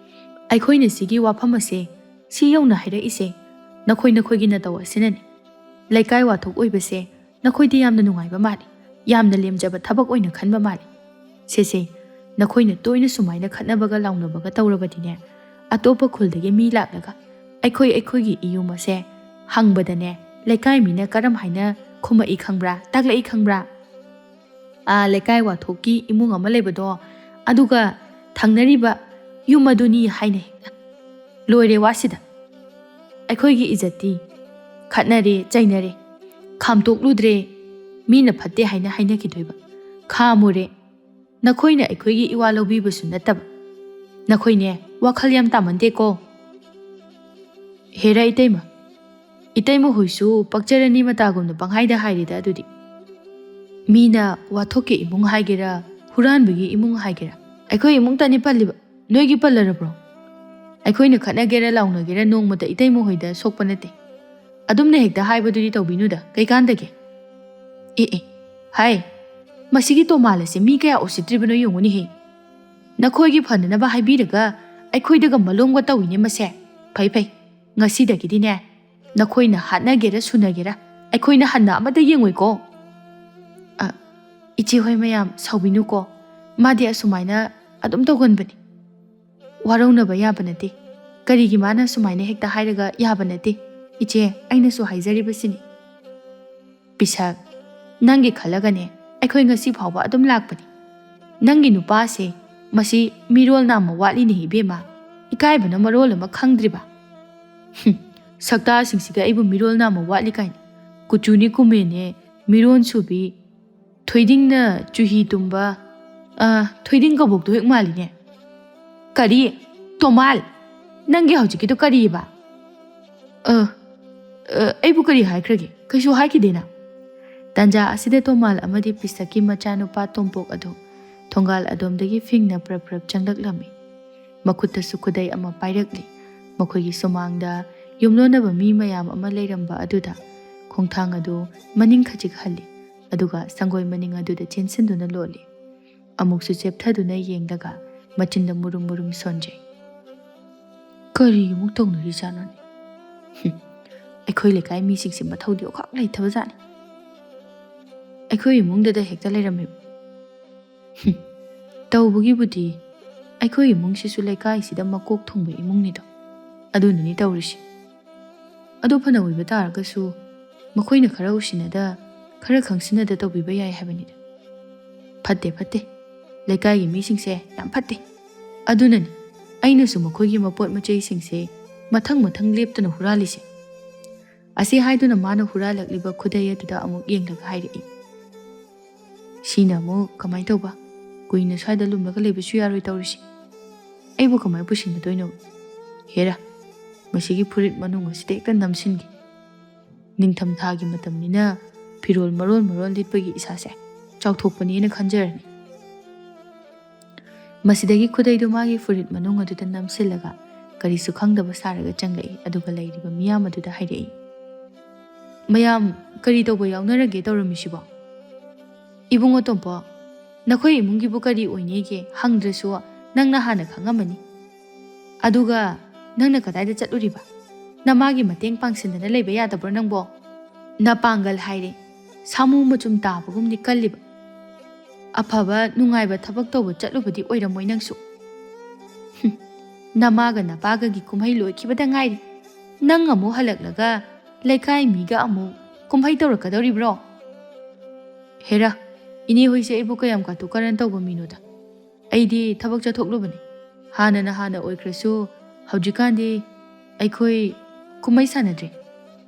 ꯑꯩꯈꯣꯏꯅ ꯁꯤꯒꯤ ꯋꯥꯐꯝ ꯑꯁꯦ ꯁꯤ ꯌꯧꯅ ꯍꯥꯏꯔꯛꯏꯁꯦ ꯅꯈꯣꯏ ꯅꯈꯣꯏꯒꯤ ꯅꯇꯧ ꯑꯁꯤꯅꯅꯦ꯫ ꯂꯩꯀꯥꯏ ꯋꯥꯊꯣꯛ ꯑꯣꯏꯕꯁꯦ ꯅꯈꯣꯏꯗꯤ ꯌꯥꯝꯅ ꯅꯨꯡꯉꯥꯏꯕ ꯃꯥꯜꯂꯤ, ꯌꯥꯝꯅ ꯂꯦꯝꯖꯕ ꯊꯕꯛ ꯑꯣꯏꯅ ꯈꯟꯕ ꯃꯥꯜꯂꯤ꯫ ꯁꯦꯁꯦ, ꯅꯈꯣꯏꯅ ꯇꯣꯏꯅ ꯁꯨꯃꯥꯏꯅ ꯈꯠꯅꯕꯒ ꯂꯥꯎꯅꯕꯒ ꯇꯧꯔꯕꯗꯤꯅꯦ, ꯑꯇꯣꯞꯄ ꯈꯨꯜꯗꯒꯤ ꯃꯤ ꯂꯥꯛꯂꯒ ꯑꯩꯈꯣꯏ ꯑꯩꯈꯣꯏꯒꯤ ꯏꯌꯨꯝ ꯑꯁꯦ ꯍꯪꯕꯗꯅꯦ, ꯂꯩꯀꯥꯏ ꯃꯤꯅ ꯀꯔꯝ ꯍꯥꯏꯅ ꯈꯨꯝꯃꯛꯏ ꯈꯪꯕ꯭ꯔꯥ, ꯇꯥꯛꯂꯛꯏ ꯈꯪꯕ꯭ꯔꯥ? "ꯑꯥ, ꯂꯩꯀꯥꯏ ꯋꯥꯊꯣꯛꯀꯤ ꯏꯃꯨꯡ ꯑꯃ ꯂꯩꯕꯗꯣ, ꯑꯗꯨꯒ ꯊꯪꯅꯔꯤꯕ ꯌꯨꯝ ꯑꯗꯨꯅꯤ" ꯍꯥꯏꯅ ꯍꯦꯛꯇ꯫ ꯂꯣꯏꯔꯦ ꯋꯥꯁꯤꯗ꯫ ꯑꯩꯈꯣꯏꯒꯤ ꯏꯖꯠꯇꯤ ꯈꯠꯅꯔꯦ, ꯆꯩꯅꯔꯦ, ꯈꯥꯝꯇꯣꯛꯂꯨꯗ꯭ꯔꯦ, ꯃꯤꯅ ꯐꯠꯇꯦ ꯍꯥꯏꯅ ꯍꯥꯏꯅꯈꯤꯗꯣꯏꯕ꯫ ꯈꯥꯝꯃꯨꯔꯦ, ꯅꯈꯣꯏꯅ ꯑꯩꯈꯣꯏꯒꯤ ꯏꯋꯥ ꯂꯧꯕꯤꯕꯁꯨ ꯅꯠꯇꯕ꯫ ꯅꯈꯣꯏꯅꯦ, ꯋꯥꯈꯜ ꯌꯥꯝ ꯇꯥꯃꯟꯗꯦꯀꯣ꯫ ꯍꯦꯔꯥ ꯏꯇꯩꯃ, ꯏꯇꯩꯃ ꯍꯣꯏꯁꯨ ꯄꯛꯆꯔꯅꯤ ꯃꯇꯥꯒꯨꯝꯅ ꯄꯪꯍꯥꯏꯗ ꯍꯥꯏꯔꯤꯗ ꯑꯗꯨꯗꯤ꯫ ꯃꯤꯅ ꯋꯥꯊꯣꯛꯀꯤ ꯏꯃꯨꯡ ꯍꯥꯏꯒꯦꯔꯥ, ꯍꯨꯔꯥꯟꯕꯒꯤ ꯏꯃꯨꯡ ꯍꯥꯏꯒꯦꯔꯥ, ꯑꯩꯈꯣꯏ ꯏꯃꯨꯡꯇꯅꯤ ꯄꯜꯂꯤꯕ, ꯅꯣꯏꯒꯤ ꯄꯜꯂꯔꯕ꯭ꯔꯣ? ꯑꯩꯈꯣꯏꯅ ꯈꯠꯅꯒꯦꯔꯥ ꯂꯥꯎꯅꯒꯦꯔꯥ ꯅꯣꯡꯃꯇ ꯏꯇꯩꯃ ꯍꯣꯏꯗ ꯁꯣꯛꯄ ꯅꯠꯇꯦ꯫ ꯑꯗꯨꯝꯅ ꯍꯦꯛꯇ ꯍꯥꯏꯕꯗꯨꯗꯤ ꯇꯧꯕꯤꯅꯨꯗ, ꯀꯩꯀꯥꯟꯗꯒꯦ? ꯑꯦ ꯑꯦ, ꯍꯥꯏ, ꯃꯁꯤꯒꯤ ꯇꯣꯃꯥꯜ ꯑꯁꯦ ꯃꯤ ꯀꯌꯥ ꯎꯁꯤꯠꯇ꯭ꯔꯤꯕꯅꯣ ꯌꯦꯡꯉꯨꯅꯦꯍꯦ꯫ ꯅꯈꯣꯏꯒꯤ ꯐꯅꯅꯕ ꯍꯥꯏꯕꯤꯔꯒ ꯑꯩꯈꯣꯏꯗꯒ ꯃꯂꯣꯝꯒ ꯇꯧꯏꯅꯦ ꯃꯁꯦ꯫ ꯐꯩ ꯐꯩ, ꯉꯁꯤꯗꯒꯤꯗꯤꯅꯦ ꯅꯈꯣꯏꯅ ꯍꯥꯠꯅꯒꯦꯔꯥ ꯁꯨꯅꯒꯦꯔꯥ ꯑꯩꯈꯣꯏꯅ ꯍꯟꯅ ꯑꯃꯠꯇ ꯌꯦꯡꯉꯣꯏꯀꯣ꯫ ꯑ, ꯏꯆꯦ ꯍꯣꯏ ꯃꯌꯥꯝ ꯁꯥꯎꯕꯤꯅꯨꯀꯣ, ꯃꯥꯗꯤ ꯑꯁꯨꯃꯥꯏꯅ ꯑꯗꯨꯝ ꯇꯧꯒꯟꯕꯅꯤ꯫ ꯋꯥꯔꯧꯅꯕ ꯌꯥꯕ ꯅꯠꯇꯦ꯫ ꯀꯔꯤꯒꯤ ꯃꯥꯅ ꯁꯨꯃꯥꯏꯅ ꯍꯦꯛꯇ ꯍꯥꯏꯔꯒ ꯌꯥꯕ ꯅꯠꯇꯦ? ꯏꯆꯦ, ꯑꯩꯅꯁꯨ ꯍꯥꯏꯖꯔꯤꯕꯁꯤꯅꯤ꯫ ꯄꯤꯁꯛ, ꯅꯪꯒꯤ ꯈꯜꯂꯒꯅꯦ ꯑꯩꯈꯣꯏ ꯉꯁꯤ ꯐꯥꯎꯕ ꯑꯗꯨꯝ ꯂꯥꯛꯄꯅꯤ꯫ ꯅꯪꯒꯤ ꯅꯨꯄꯥꯁꯦ ꯃꯁꯤ ꯃꯤꯔꯣꯜ ꯅꯥꯝꯃ ꯋꯥꯠꯂꯤꯅꯦ ꯏꯕꯦꯝꯃ, ꯏꯀꯥꯏꯕꯅ ꯃꯔꯣꯜ ꯑꯃ ꯈꯪꯗ꯭ꯔꯤꯕ꯫ ꯍꯨꯝ, ꯁꯛꯇꯥꯁꯤꯡꯁꯤꯒ ꯑꯩꯕꯨ ꯃꯤꯔꯣꯜ ꯅꯥꯝꯃ ꯋꯥꯠꯂꯤ ꯀꯥꯏꯅ꯫ ꯀꯨꯆꯨꯅꯤ ꯀꯨꯃꯦꯟꯅꯦ, ꯃꯤꯔꯣꯟ ꯁꯨꯕꯤ, ꯊꯣꯏꯗꯤꯡꯅ ꯆꯨꯍꯤ ꯇꯨꯝꯕ, ꯑ, ꯊꯣꯏꯗꯤꯡ ꯀꯕꯣꯛꯇꯣ ꯍꯦꯛ ꯃꯥꯜꯂꯤꯅꯦ꯫ ꯀꯔꯤ? ꯇꯣꯃꯥꯜ, ꯅꯪꯒꯤ ꯍꯧꯖꯤꯛꯀꯤꯗꯣ ꯀꯔꯤꯕ? ꯑ, ꯑ, ꯑꯩꯕꯨ ꯀꯔꯤ ꯍꯥꯏꯈ꯭ꯔꯒꯦ? ꯀꯩꯁꯨ ꯍꯥꯏꯈꯤꯗꯦꯅ꯫ ꯇꯥꯟꯖꯥ ꯑꯁꯤꯗ ꯇꯣꯃꯥꯜ ꯑꯃꯗꯤ ꯄꯤꯁꯛꯀꯤ ꯃꯆꯥꯅꯨꯄꯥ ꯇꯣꯝꯄꯣꯛ ꯑꯗꯨ ꯊꯣꯡꯒꯥꯜ ꯑꯗꯣꯝꯗꯒꯤ ꯐꯤꯡꯅ ꯄ꯭ꯔꯞ ꯄ꯭ꯔꯞ ꯆꯪꯂꯛꯂꯝꯃꯤ꯫ ꯃꯈꯨꯠꯇꯁꯨ ꯈꯨꯗꯩ ꯑꯃ ꯄꯥꯏꯔꯛꯂꯤ꯫ ꯃꯈꯣꯏꯒꯤ ꯁꯨꯃꯥꯡꯗ ꯌꯨꯝꯂꯣꯟꯅꯕ ꯃꯤ ꯃꯌꯥꯝ ꯑꯃ ꯂꯩꯔꯝꯕ ꯑꯗꯨꯗ ꯈꯣꯡꯊꯥꯡ ꯑꯗꯨ ꯃꯅꯤꯡ ꯈꯖꯤꯛ ꯍꯜꯂꯤ, ꯑꯗꯨꯒ ꯁꯪꯒꯣꯏ ꯃꯅꯤꯡ ꯑꯗꯨꯗ ꯆꯦꯟꯁꯤꯟꯗꯨꯅ ꯂꯣꯠꯂꯤ꯫ ꯑꯃꯨꯛꯁꯨ ꯆꯦꯞꯊꯗꯨꯅ ꯌꯦꯡꯂꯒ ꯃꯆꯤꯟꯗ ꯃꯨꯔꯨꯝ ꯃꯨꯔꯨꯝ ꯁꯣꯟꯖꯩ꯫ ꯀꯔꯤ ꯑꯃꯨꯛ ꯇꯧꯅꯔꯤꯖꯥꯠꯅꯣꯅꯦ? ꯍꯨꯝ, ꯑꯩꯈꯣꯏ ꯂꯩꯀꯥꯏ ꯃꯤꯁꯤꯡꯁꯦ ꯃꯊꯧꯗꯤ ꯑꯣꯈꯥꯛ ꯂꯩꯇꯕꯖꯥꯠꯅꯤ꯫ ꯑꯩꯈꯣꯏ ꯏꯃꯨꯡꯗꯗ ꯍꯦꯛꯇ ꯂꯩꯔꯝꯃꯦꯕ꯫ ꯍꯨꯝ, ꯇꯧꯕꯒꯤꯕꯨꯗꯤ ꯑꯩꯈꯣꯏ ꯏꯃꯨꯡꯁꯤꯁꯨ ꯂꯩꯀꯥꯏꯁꯤꯗ ꯃꯀꯣꯛ ꯊꯣꯡꯕ ꯏꯃꯨꯡꯅꯤꯗꯣ, ꯑꯗꯨꯅꯅꯤ ꯇꯧꯔꯤꯁꯦ꯫ ꯑꯗꯨ ꯐꯅ ꯑꯣꯏꯕ ꯇꯥꯔꯒꯁꯨ, ꯃꯈꯣꯏꯅ ꯈꯔ ꯎꯁꯤꯟꯅꯗ, ꯈꯔ ꯈꯪꯁꯤꯟꯅꯗ ꯇꯧꯕꯤꯕ ꯌꯥꯏ ꯍꯥꯏꯕꯅꯤꯗ꯫ ꯐꯠꯇꯦ, ꯐꯠꯇꯦ꯫ ꯂꯩꯀꯥꯏꯒꯤ ꯃꯤꯁꯤꯡꯁꯦ ꯌꯥꯝ ꯐꯠꯇꯦ꯫ ꯑꯗꯨꯅꯅꯤ ꯑꯩꯅꯁꯨ ꯃꯈꯣꯏꯒꯤ ꯃꯄꯣꯠ ꯃꯆꯩꯁꯤꯡꯁꯦ ꯃꯊꯪ ꯃꯊꯪ ꯂꯦꯞꯇꯅ ꯍꯨꯔꯥꯜꯂꯤꯁꯦ꯫ ꯑꯁꯤ ꯍꯥꯏꯗꯨꯅ ꯃꯥꯅ ꯍꯨꯔꯥꯜꯂꯛꯂꯤꯕ ꯈꯨꯗꯩ ꯑꯗꯨꯗ ꯑꯃꯨꯛ ꯌꯦꯡꯂꯒ ꯍꯥꯏꯔꯛꯏ꯫ ꯁꯤꯅ ꯑꯃꯨꯛ ꯀꯃꯥꯏ ꯇꯧꯕ? ꯀꯨꯏꯅ ꯁ꯭ꯋꯥꯏꯗ ꯂꯨꯝꯂꯒ ꯂꯩꯕꯁꯨ ꯌꯥꯔꯣꯏ ꯇꯧꯔꯤꯁꯦ꯫ ꯑꯩꯕꯨ ꯀꯃꯥꯏ ꯄꯨꯁꯤꯟꯒꯗꯣꯏꯅꯣ? ꯍꯦꯔꯥ, ꯃꯁꯤꯒꯤ ꯐꯨꯔꯤꯠ ꯃꯅꯨꯡ ꯑꯁꯤꯗ ꯍꯦꯛꯇ ꯅꯝꯁꯤꯟꯒꯦ꯫ ꯅꯤꯡꯊꯝꯊꯥꯒꯤ ꯃꯇꯝꯅꯤꯅ ꯐꯤꯔꯣꯜ ꯃꯔꯣꯟ ꯃꯔꯣꯟ ꯂꯤꯠꯄꯒꯤ ꯏꯁꯥꯁꯦ ꯆꯥꯎꯊꯣꯛꯄꯅꯦꯅ ꯈꯟꯖꯔꯅꯤ꯫ ꯃꯁꯤꯗꯒꯤ ꯈꯨꯗꯩꯗꯨ ꯃꯥꯒꯤ ꯐꯨꯔꯤꯠ ꯃꯅꯨꯡ ꯑꯗꯨꯗ ꯅꯝꯁꯤꯜꯂꯒ ꯀꯔꯤꯁꯨ ꯈꯪꯗꯕ ꯁꯥꯔꯒ ꯆꯪꯂꯛꯏ, ꯑꯗꯨꯒ ꯂꯩꯔꯤꯕ ꯃꯤꯌꯥꯝ ꯑꯗꯨꯗ ꯍꯥꯏꯔꯛꯏ, "ꯃꯌꯥꯝ ꯀꯔꯤ ꯇꯧꯕ ꯌꯥꯎꯅꯔꯒꯦ ꯇꯧꯔꯝꯃꯤꯁꯤꯕꯣ?" "ꯏꯕꯨꯡꯉꯣ ꯇꯣꯝꯄꯣ, ꯅꯈꯣꯏ ꯏꯃꯨꯡꯒꯤꯕꯨ ꯀꯔꯤ ꯑꯣꯏꯅꯤꯒꯦ? ꯍꯪꯗ꯭ꯔꯁꯨ ꯅꯪꯅ ꯍꯥꯟꯅ ꯈꯪꯉꯝꯃꯅꯤ꯫ ꯑꯗꯨꯒ ꯅꯪꯅ ꯀꯗꯥꯏꯗ ꯆꯠꯂꯨꯔꯤꯕ? ꯅꯃꯥꯒꯤ ꯃꯇꯦꯡ ꯄꯥꯡꯁꯤꯟꯗꯅ ꯂꯩꯕ ꯌꯥꯗꯕ꯭ꯔꯣ ꯅꯪꯕꯣ? ꯅꯄꯥꯡꯒꯜ ꯍꯥꯏꯔꯦ, ꯁꯥꯃꯨ ꯃꯆꯨꯝ ꯇꯥꯕꯒꯨꯝꯗꯤ ꯀꯜꯂꯤꯕ꯫ ꯑꯐꯕ ꯅꯨꯡꯉꯥꯏꯕ ꯊꯕꯛ ꯇꯧꯕ ꯆꯠꯂꯨꯕꯗꯤ ꯑꯣꯏꯔꯝꯃꯣꯏ ꯅꯪꯁꯨ꯫ ꯍꯨꯝ, ꯅꯃꯥꯒ ꯅꯄꯥꯒꯒꯤ ꯀꯨꯝꯍꯩ ꯂꯣꯏꯈꯤꯕꯗ ꯉꯥꯏꯔꯤ꯫ ꯅꯪ ꯑꯃꯨꯛ ꯍꯜꯂꯛꯂꯒ ꯂꯩꯀꯥꯏ ꯃꯤꯒ ꯑꯃꯨꯛ ꯀꯨꯝꯍꯩ ꯇꯧꯔꯛꯀꯗꯧꯔꯤꯕ꯭ꯔꯣ?" "ꯍꯦꯔꯥ, ꯏꯅꯦ ꯍꯣꯏꯁꯦ ꯑꯩꯕꯨ ꯀꯌꯥꯝ ꯀꯥꯇꯨ ꯀꯥꯔꯟ ꯇꯧꯕ ꯃꯤꯅꯣꯗ꯫ ꯑꯩꯗꯤ ꯊꯕꯛ ꯆꯠꯊꯣꯛꯂꯨꯕꯅꯤ꯫ ꯍꯥꯟꯅꯅ ꯍꯥꯟꯅ ꯑꯣꯏꯈ꯭ꯔꯁꯨ ꯍꯧꯖꯤꯛꯀꯥꯟꯗꯤ ꯑꯩꯈꯣꯏ ꯀꯨꯝꯍꯩ ꯁꯥꯟꯅꯗ꯭ꯔꯦ꯫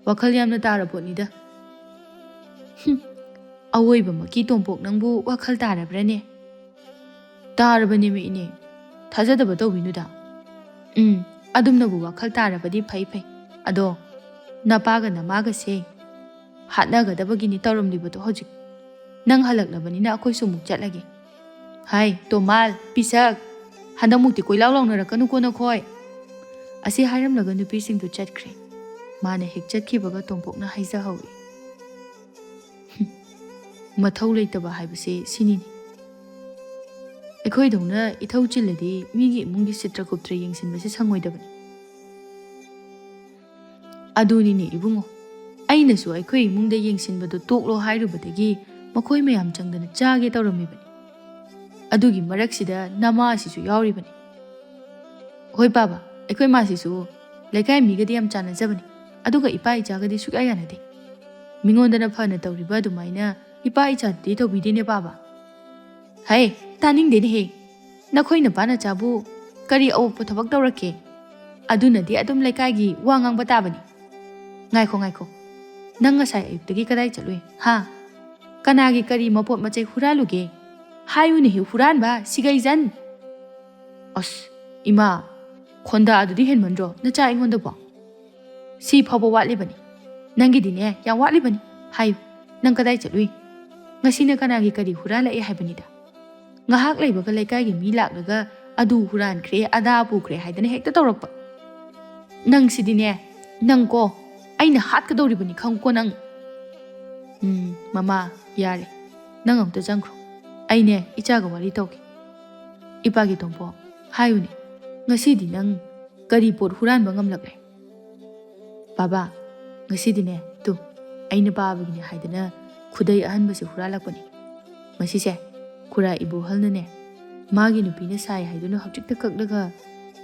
ꯋꯥꯈꯜ ꯌꯥꯝꯅ ꯇꯥꯔ ꯄꯣꯠꯅꯤꯗ꯫" "ꯍꯨꯝ, ꯑꯋꯣꯏꯕꯃꯛꯀꯤ ꯇꯣꯝꯄꯣꯛ ꯅꯪꯕꯨ ꯋꯥꯈꯜ ꯇꯥꯔꯕ꯭ꯔꯅꯦ?" "ꯇꯥꯔꯕꯅꯦꯃꯤ ꯏꯅꯦ, ꯊꯥꯖꯗꯕ ꯇꯧꯕꯤꯅꯨꯗ꯫ ꯎꯝ, ꯑꯗꯨꯝꯅꯕꯨ ꯋꯥꯈꯜ ꯇꯥꯔꯕꯗꯤ ꯐꯩ ꯐꯩ꯫ ꯑꯗꯣ ꯅꯄꯥꯒ ꯅꯃꯥꯒꯁꯦ ꯍꯥꯠꯅꯒꯗꯕꯒꯤꯅꯤ ꯇꯧꯔꯝꯂꯤꯕꯗꯣ ꯍꯧꯖꯤꯛ꯫ ꯅꯪ ꯍꯜꯂꯛꯂꯕꯅꯤꯅ ꯑꯩꯈꯣꯏꯁꯨ ꯑꯃꯨꯛ ꯆꯠꯂꯒꯦ꯫ ꯍꯥꯏ ꯇꯣꯃꯥꯜ, ꯄꯤꯁꯛ, ꯍꯟꯗꯛꯃꯨꯛꯇꯤ ꯀꯣꯏꯂꯥꯎ ꯂꯥꯎꯅꯔꯛꯀꯅꯨꯀꯣ ꯅꯈꯣꯏ꯫ ꯑꯁꯤ ꯍꯥꯏꯔꯝꯂꯒ ꯅꯨꯄꯤꯁꯤꯡꯗꯨ ꯆꯠꯈ꯭ꯔꯦ꯫ ꯃꯥꯅ ꯍꯦꯛ ꯆꯠꯈꯤꯕꯒ ꯇꯣꯝꯄꯣꯛꯅ ꯍꯥꯏꯖꯍꯧꯏ꯫ ꯃꯊꯧ ꯂꯩꯇꯕ ꯍꯥꯏꯕꯁꯦ ꯁꯤꯅꯤꯅꯦ꯫ ꯑꯩꯈꯣꯏꯗꯧꯅ ꯏꯊꯧ ꯆꯤꯜꯂꯗꯤ ꯃꯤꯒꯤ ꯏꯃꯨꯡꯒꯤ ꯁꯤꯠꯇ꯭ꯔ ꯀꯨꯞꯇ꯭ꯔ ꯌꯦꯡꯁꯤꯟꯕꯁꯦ ꯁꯪꯉꯣꯏꯗꯕꯅꯤ꯫ ꯑꯗꯨꯅꯤꯅꯦ ꯏꯕꯨꯡꯉꯣ, ꯑꯩꯅꯁꯨ ꯑꯩꯈꯣꯏ ꯏꯃꯨꯡꯗ ꯌꯦꯡꯁꯤꯟꯕꯗꯣ ꯇꯣꯛꯂꯣ ꯍꯥꯏꯔꯨꯕꯗꯒꯤ ꯃꯈꯣꯏ ꯃꯌꯥꯝ ꯆꯪꯗꯅ ꯆꯥꯒꯦ ꯇꯧꯔꯝꯃꯤꯕꯅꯤ꯫ ꯑꯗꯨꯒꯤ ꯃꯔꯛꯁꯤꯗ ꯅꯃꯥ ꯑꯁꯤꯁꯨ ꯌꯥꯎꯔꯤꯕꯅꯤ꯫ ꯍꯣꯏ ꯄꯥꯕ, ꯑꯩꯈꯣꯏ ꯃꯥꯁꯤꯁꯨ ꯂꯩꯀꯥꯏ ꯃꯤꯒꯗꯤ ꯌꯥꯝ ꯆꯥꯟꯅꯖꯕꯅꯤ, ꯑꯗꯨꯒ ꯏꯄꯥ ꯏꯆꯥꯒꯗꯤ ꯁꯨꯛꯌꯥ ꯌꯥꯅꯗꯦ꯫ ꯃꯤꯉꯣꯟꯗꯅ ꯐꯅ ꯇꯧꯔꯤꯕ ꯑꯗꯨꯃꯥꯏꯅ ꯏꯄꯥ ꯏꯆꯥꯗꯗꯤ ꯇꯧꯕꯤꯗꯦꯅꯦ ꯄꯥꯕ꯫ ꯍꯩ, ꯇꯥꯅꯤꯡꯗꯦꯅꯦꯍꯦ꯫ ꯅꯈꯣꯏ ꯅꯄꯥ ꯅꯆꯥꯕꯨ ꯀꯔꯤ ꯑꯋꯣꯛꯄ ꯊꯕꯛ ꯇꯧꯔꯛꯀꯦ? ꯑꯗꯨꯅꯗꯤ ꯑꯗꯨꯝ ꯂꯩꯀꯥꯏꯒꯤ ꯋꯥ ꯉꯥꯡꯕ ꯇꯥꯕꯅꯤ꯫ ꯉꯥꯏꯈꯣ, ꯉꯥꯏꯈꯣ꯫ ꯅꯪ ꯉꯁꯥꯏ ꯑꯌꯨꯛꯇꯒꯤ ꯀꯗꯥꯏ ꯆꯠꯂꯨꯏ? ꯍꯥ? ꯀꯅꯥꯒꯤ ꯀꯔꯤ ꯃꯄꯣꯠ ꯃꯆꯩ ꯍꯨꯔꯥꯜꯂꯨꯒꯦ? ꯍꯥꯏꯌꯨꯅꯦꯍꯦ, ꯍꯨꯔꯥꯟꯕ, ꯁꯤꯒꯩꯖꯟ꯫ ꯑꯁ, ꯏꯃꯥ, ꯈꯣꯟꯗꯥ ꯑꯗꯨꯗꯤ ꯍꯦꯟꯃꯟꯗ꯭ꯔꯣ ꯅꯆꯥ ꯑꯩꯉꯣꯟꯗꯕꯣ? ꯁꯤ ꯐꯥꯎꯕ ꯋꯥꯠꯂꯤꯕꯅꯤ꯫ ꯅꯪꯒꯤꯗꯤꯅꯦ, ꯌꯥꯝ ꯋꯥꯠꯂꯤꯕꯅꯤ꯫ ꯍꯥꯏꯌꯨ, ꯅꯪ ꯀꯗꯥꯏ ꯆꯠꯂꯨꯏ? ꯉꯁꯤꯅ ꯀꯅꯥꯒꯤ ꯀꯔꯤ ꯍꯨꯔꯥꯜꯂꯛꯑꯦ ꯍꯥꯏꯕꯅꯤꯗ? ꯉꯥꯏꯍꯥꯛ ꯂꯩꯕꯒ ꯂꯩꯀꯥꯏꯒꯤ ꯃꯤ ꯂꯥꯛꯂꯒ ꯑꯗꯨ ꯍꯨꯔꯥꯟꯈ꯭ꯔꯦ, ꯑꯗꯥ ꯄꯨꯈ꯭ꯔꯦ ꯍꯥꯏꯗꯅ ꯍꯦꯛꯇ ꯇꯧꯔꯛꯄ꯫ ꯅꯪꯁꯤꯗꯤꯅꯦ, ꯅꯪꯀꯣ, ꯑꯩꯅ ꯍꯥꯠꯀꯗꯧꯔꯤꯕꯅꯤ ꯈꯪꯉꯨꯀꯣ ꯅꯪ꯫ ꯎꯝ, ꯃꯃꯥ, ꯌꯥꯔꯦ꯫ ꯅꯪ ꯑꯝꯇ ꯆꯪꯈ꯭ꯔꯣ꯫ ꯑꯩꯅꯦ, ꯏꯆꯥꯒ ꯋꯥꯔꯤ ꯇꯧꯒꯦ꯫ ꯏꯄꯥꯒꯤ ꯇꯣꯝꯄꯣꯛ, ꯍꯥꯏꯌꯨꯅꯦ, ꯉꯁꯤꯗꯤ ꯅꯪ ꯀꯔꯤ ꯄꯣꯠ ꯍꯨꯔꯥꯟꯕ ꯉꯝꯂꯛꯂꯦ? ꯕꯥꯕꯥ, ꯉꯁꯤꯗꯤꯅꯦ, ꯇꯨ, ꯑꯩꯅ ꯄꯥꯕꯒꯤꯅꯦ ꯍꯥꯏꯗꯅ ꯈꯨꯗꯩ ꯑꯍꯟꯕꯁꯦ ꯍꯨꯔꯥꯜꯂꯛꯄꯅꯤ꯫ ꯃꯁꯤꯁꯦ ꯈꯨꯔꯥ ꯏꯕꯣꯍꯜꯅꯅꯦ, ꯃꯥꯒꯤ ꯅꯨꯄꯤꯅ ꯁꯥꯏ ꯍꯥꯏꯗꯨꯅ ꯍꯧꯖꯤꯛꯇ ꯀꯛꯂꯒ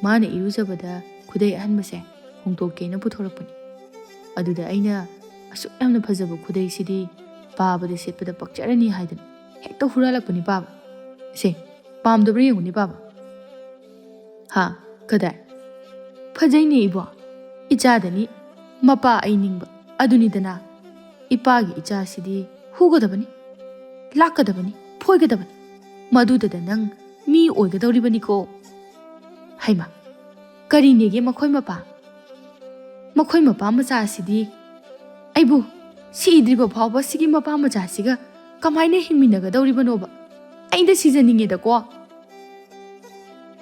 ꯃꯥꯅ ꯏꯔꯨꯖꯕꯗ ꯈꯨꯗꯩ ꯑꯍꯟꯕꯁꯦ ꯍꯣꯡꯗꯣꯛꯀꯦꯅ ꯄꯨꯊꯣꯔꯛꯄꯅꯤ꯫ ꯑꯗꯨꯗ ꯑꯩꯅ ꯑꯁꯨꯛ ꯌꯥꯝꯅ ꯐꯖꯕ ꯈꯨꯗꯩꯁꯤꯗꯤ ꯄꯥꯕꯗ ꯁꯦꯠꯄꯗ ꯄꯛꯆꯔꯅꯤ ꯍꯥꯏꯗꯅ ꯍꯦꯛꯇ ꯍꯨꯔꯥꯜꯂꯛꯄꯅꯤ ꯄꯥꯕ꯫ ꯁꯦ, ꯄꯥꯝꯗꯕ꯭ꯔꯥ ꯌꯦꯡꯉꯨꯅꯦ ꯄꯥꯕ꯫ ꯍꯥ? ꯀꯗꯥꯏ? ꯐꯖꯩꯅꯦ ꯏꯕꯣ꯫ ꯏꯆꯥꯗꯅꯤ ꯃꯄꯥ ꯑꯩ ꯅꯤꯡꯕ꯫ ꯑꯗꯨꯅꯤꯗꯅ, ꯏꯄꯥꯒꯤ ꯏꯆꯥꯁꯤꯗꯤ ꯍꯨꯒꯗꯕꯅꯤ, ꯂꯥꯛꯀꯗꯕꯅꯤ, ꯐꯣꯏꯒꯗꯕꯅꯤ꯫ ꯃꯗꯨꯗꯗ ꯅꯪ ꯃꯤ ꯑꯣꯏꯒꯗꯧꯔꯤꯕꯅꯤꯀꯣ꯫ ꯍꯩꯃꯥ, ꯀꯔꯤꯅꯦꯒꯦ ꯃꯈꯣꯏ ꯃꯄꯥ? ꯃꯈꯣꯏ ꯃꯄꯥ ꯃꯆꯥ ꯑꯁꯤꯗꯤ ꯑꯩꯕꯨ ꯁꯤꯗ꯭ꯔꯤꯕ ꯐꯥꯎꯕ ꯁꯤꯒꯤ ꯃꯄꯥ ꯃꯆꯥꯁꯤꯒ ꯀꯃꯥꯏꯅ ꯍꯤꯡꯃꯤꯟꯅꯒꯗꯧꯔꯤꯕꯅꯣꯕ? ꯑꯩꯗ ꯁꯤꯖꯅꯤꯡꯉꯦꯗꯀꯣ꯫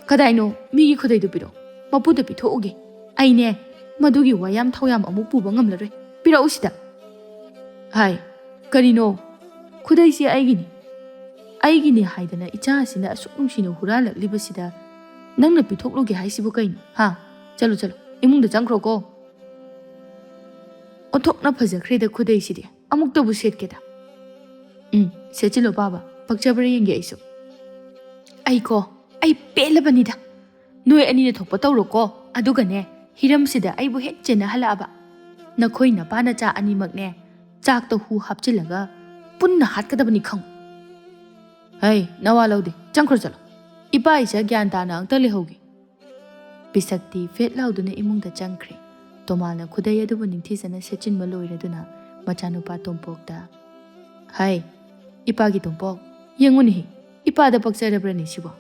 ꯀꯗꯥꯏꯅꯣ? ꯃꯤꯒꯤ ꯈꯨꯗꯩꯗꯨ ꯄꯤꯔꯛꯑꯣ꯫ ꯃꯄꯨꯗ ꯄꯤꯊꯣꯛꯎꯒꯦ꯫ ꯑꯩꯅꯦ, ꯃꯗꯨꯒꯤ ꯋꯥꯌꯥꯝ ꯊꯧꯌꯥꯝ ꯑꯃꯨꯛ ꯄꯨꯕ ꯉꯝꯂꯔꯣꯏ꯫ ꯄꯤꯔꯛꯎ ꯁꯤꯗ꯫ ꯍꯥꯏ, ꯀꯔꯤꯅꯣ? ꯈꯨꯗꯩꯁꯤ ꯑꯩꯒꯤꯅꯤ꯫ ꯑꯩꯒꯤꯅꯤ ꯍꯥꯏꯗꯅ ꯏꯆꯥ ꯑꯁꯤꯅ ꯑꯁꯨꯛ ꯅꯨꯡꯁꯤꯅ ꯍꯨꯔꯥꯜꯂꯛꯂꯤꯕꯁꯤꯗ ꯅꯪꯅ ꯄꯤꯊꯣꯛꯂꯨꯒꯦ ꯍꯥꯏꯁꯤꯕꯨ ꯀꯩꯅꯣ? ꯍꯥ? ꯆꯠꯂꯣ, ꯆꯠꯂꯣ꯫ ꯏꯃꯨꯡꯗ ꯆꯪꯈ꯭ꯔꯣꯀꯣ꯫ ꯑꯣꯟꯊꯣꯛꯅ ꯐꯖꯈ꯭ꯔꯦꯗ ꯈꯨꯗꯩꯁꯤꯗꯤ꯫ ꯑꯃꯨꯛꯇꯕꯨ ꯁꯦꯠꯀꯦꯗ꯫ ꯎꯝ, ꯁꯦꯠꯆꯤꯜꯂꯣ ꯄꯥꯕ꯫ ꯄꯛꯆꯕ꯭ꯔꯥ ꯌꯦꯡꯒꯦ ꯑꯩꯁꯨ꯫ ꯑꯩꯀꯣ, ꯑꯩ ꯄꯦꯜꯂꯕꯅꯤꯗ꯫ ꯅꯣꯏ ꯑꯅꯤꯅ ꯊꯣꯛꯄ ꯇꯧꯔꯣꯀꯣ꯫ ꯑꯗꯨꯒꯅꯦ, ꯍꯤꯔꯝꯁꯤꯗ ꯑꯩꯕꯨ ꯍꯦꯛ ꯆꯦꯟꯅꯍꯜꯂꯛꯑꯕ꯫ ꯅꯈꯣꯏ ꯅꯄꯥ ꯅꯆꯥ ꯑꯅꯤꯃꯛꯅꯦ, ꯆꯥꯛꯇ ꯍꯨ ꯍꯥꯞꯆꯤꯜꯂꯒ ꯄꯨꯟꯅ ꯍꯥꯠꯀꯗꯕꯅꯤ ꯈꯪꯉꯨ꯫ ꯍꯩ, ꯅꯋꯥ ꯂꯧꯗꯦ꯫ ꯆꯪꯈ꯭ꯔꯣ ꯆꯠꯂꯣ꯫ ꯏꯄꯥ ꯏꯆꯥ ꯒ꯭ꯌꯥꯟ ꯇꯥꯅ ꯑꯝꯇ ꯂꯩꯍꯧꯒꯦ꯫ ꯄꯤꯁꯛꯇꯤ ꯐꯦꯠ ꯂꯥꯎꯗꯨꯅ ꯏꯃꯨꯡꯗ ꯆꯪꯈ꯭ꯔꯦ꯫ ꯇꯣꯃꯥꯜꯅ ꯈꯨꯗꯩ ꯑꯗꯨꯕꯨ ꯅꯤꯡꯊꯤꯖꯅ ꯁꯦꯠꯆꯤꯟꯕ ꯂꯣꯏꯔꯗꯨꯅ ꯃꯆꯥꯅꯨꯄꯥ ꯇꯣꯝꯄꯣꯛꯇ, "ꯍꯥꯏ, ꯏꯄꯥꯒꯤ ꯇꯣꯝꯄꯣꯛ, ꯌꯦꯡꯉꯨꯅꯦꯍꯦ, ꯏꯄꯥꯗ ꯄꯛꯆꯔꯕ꯭ꯔꯅꯦ ꯁꯤꯕꯣ?"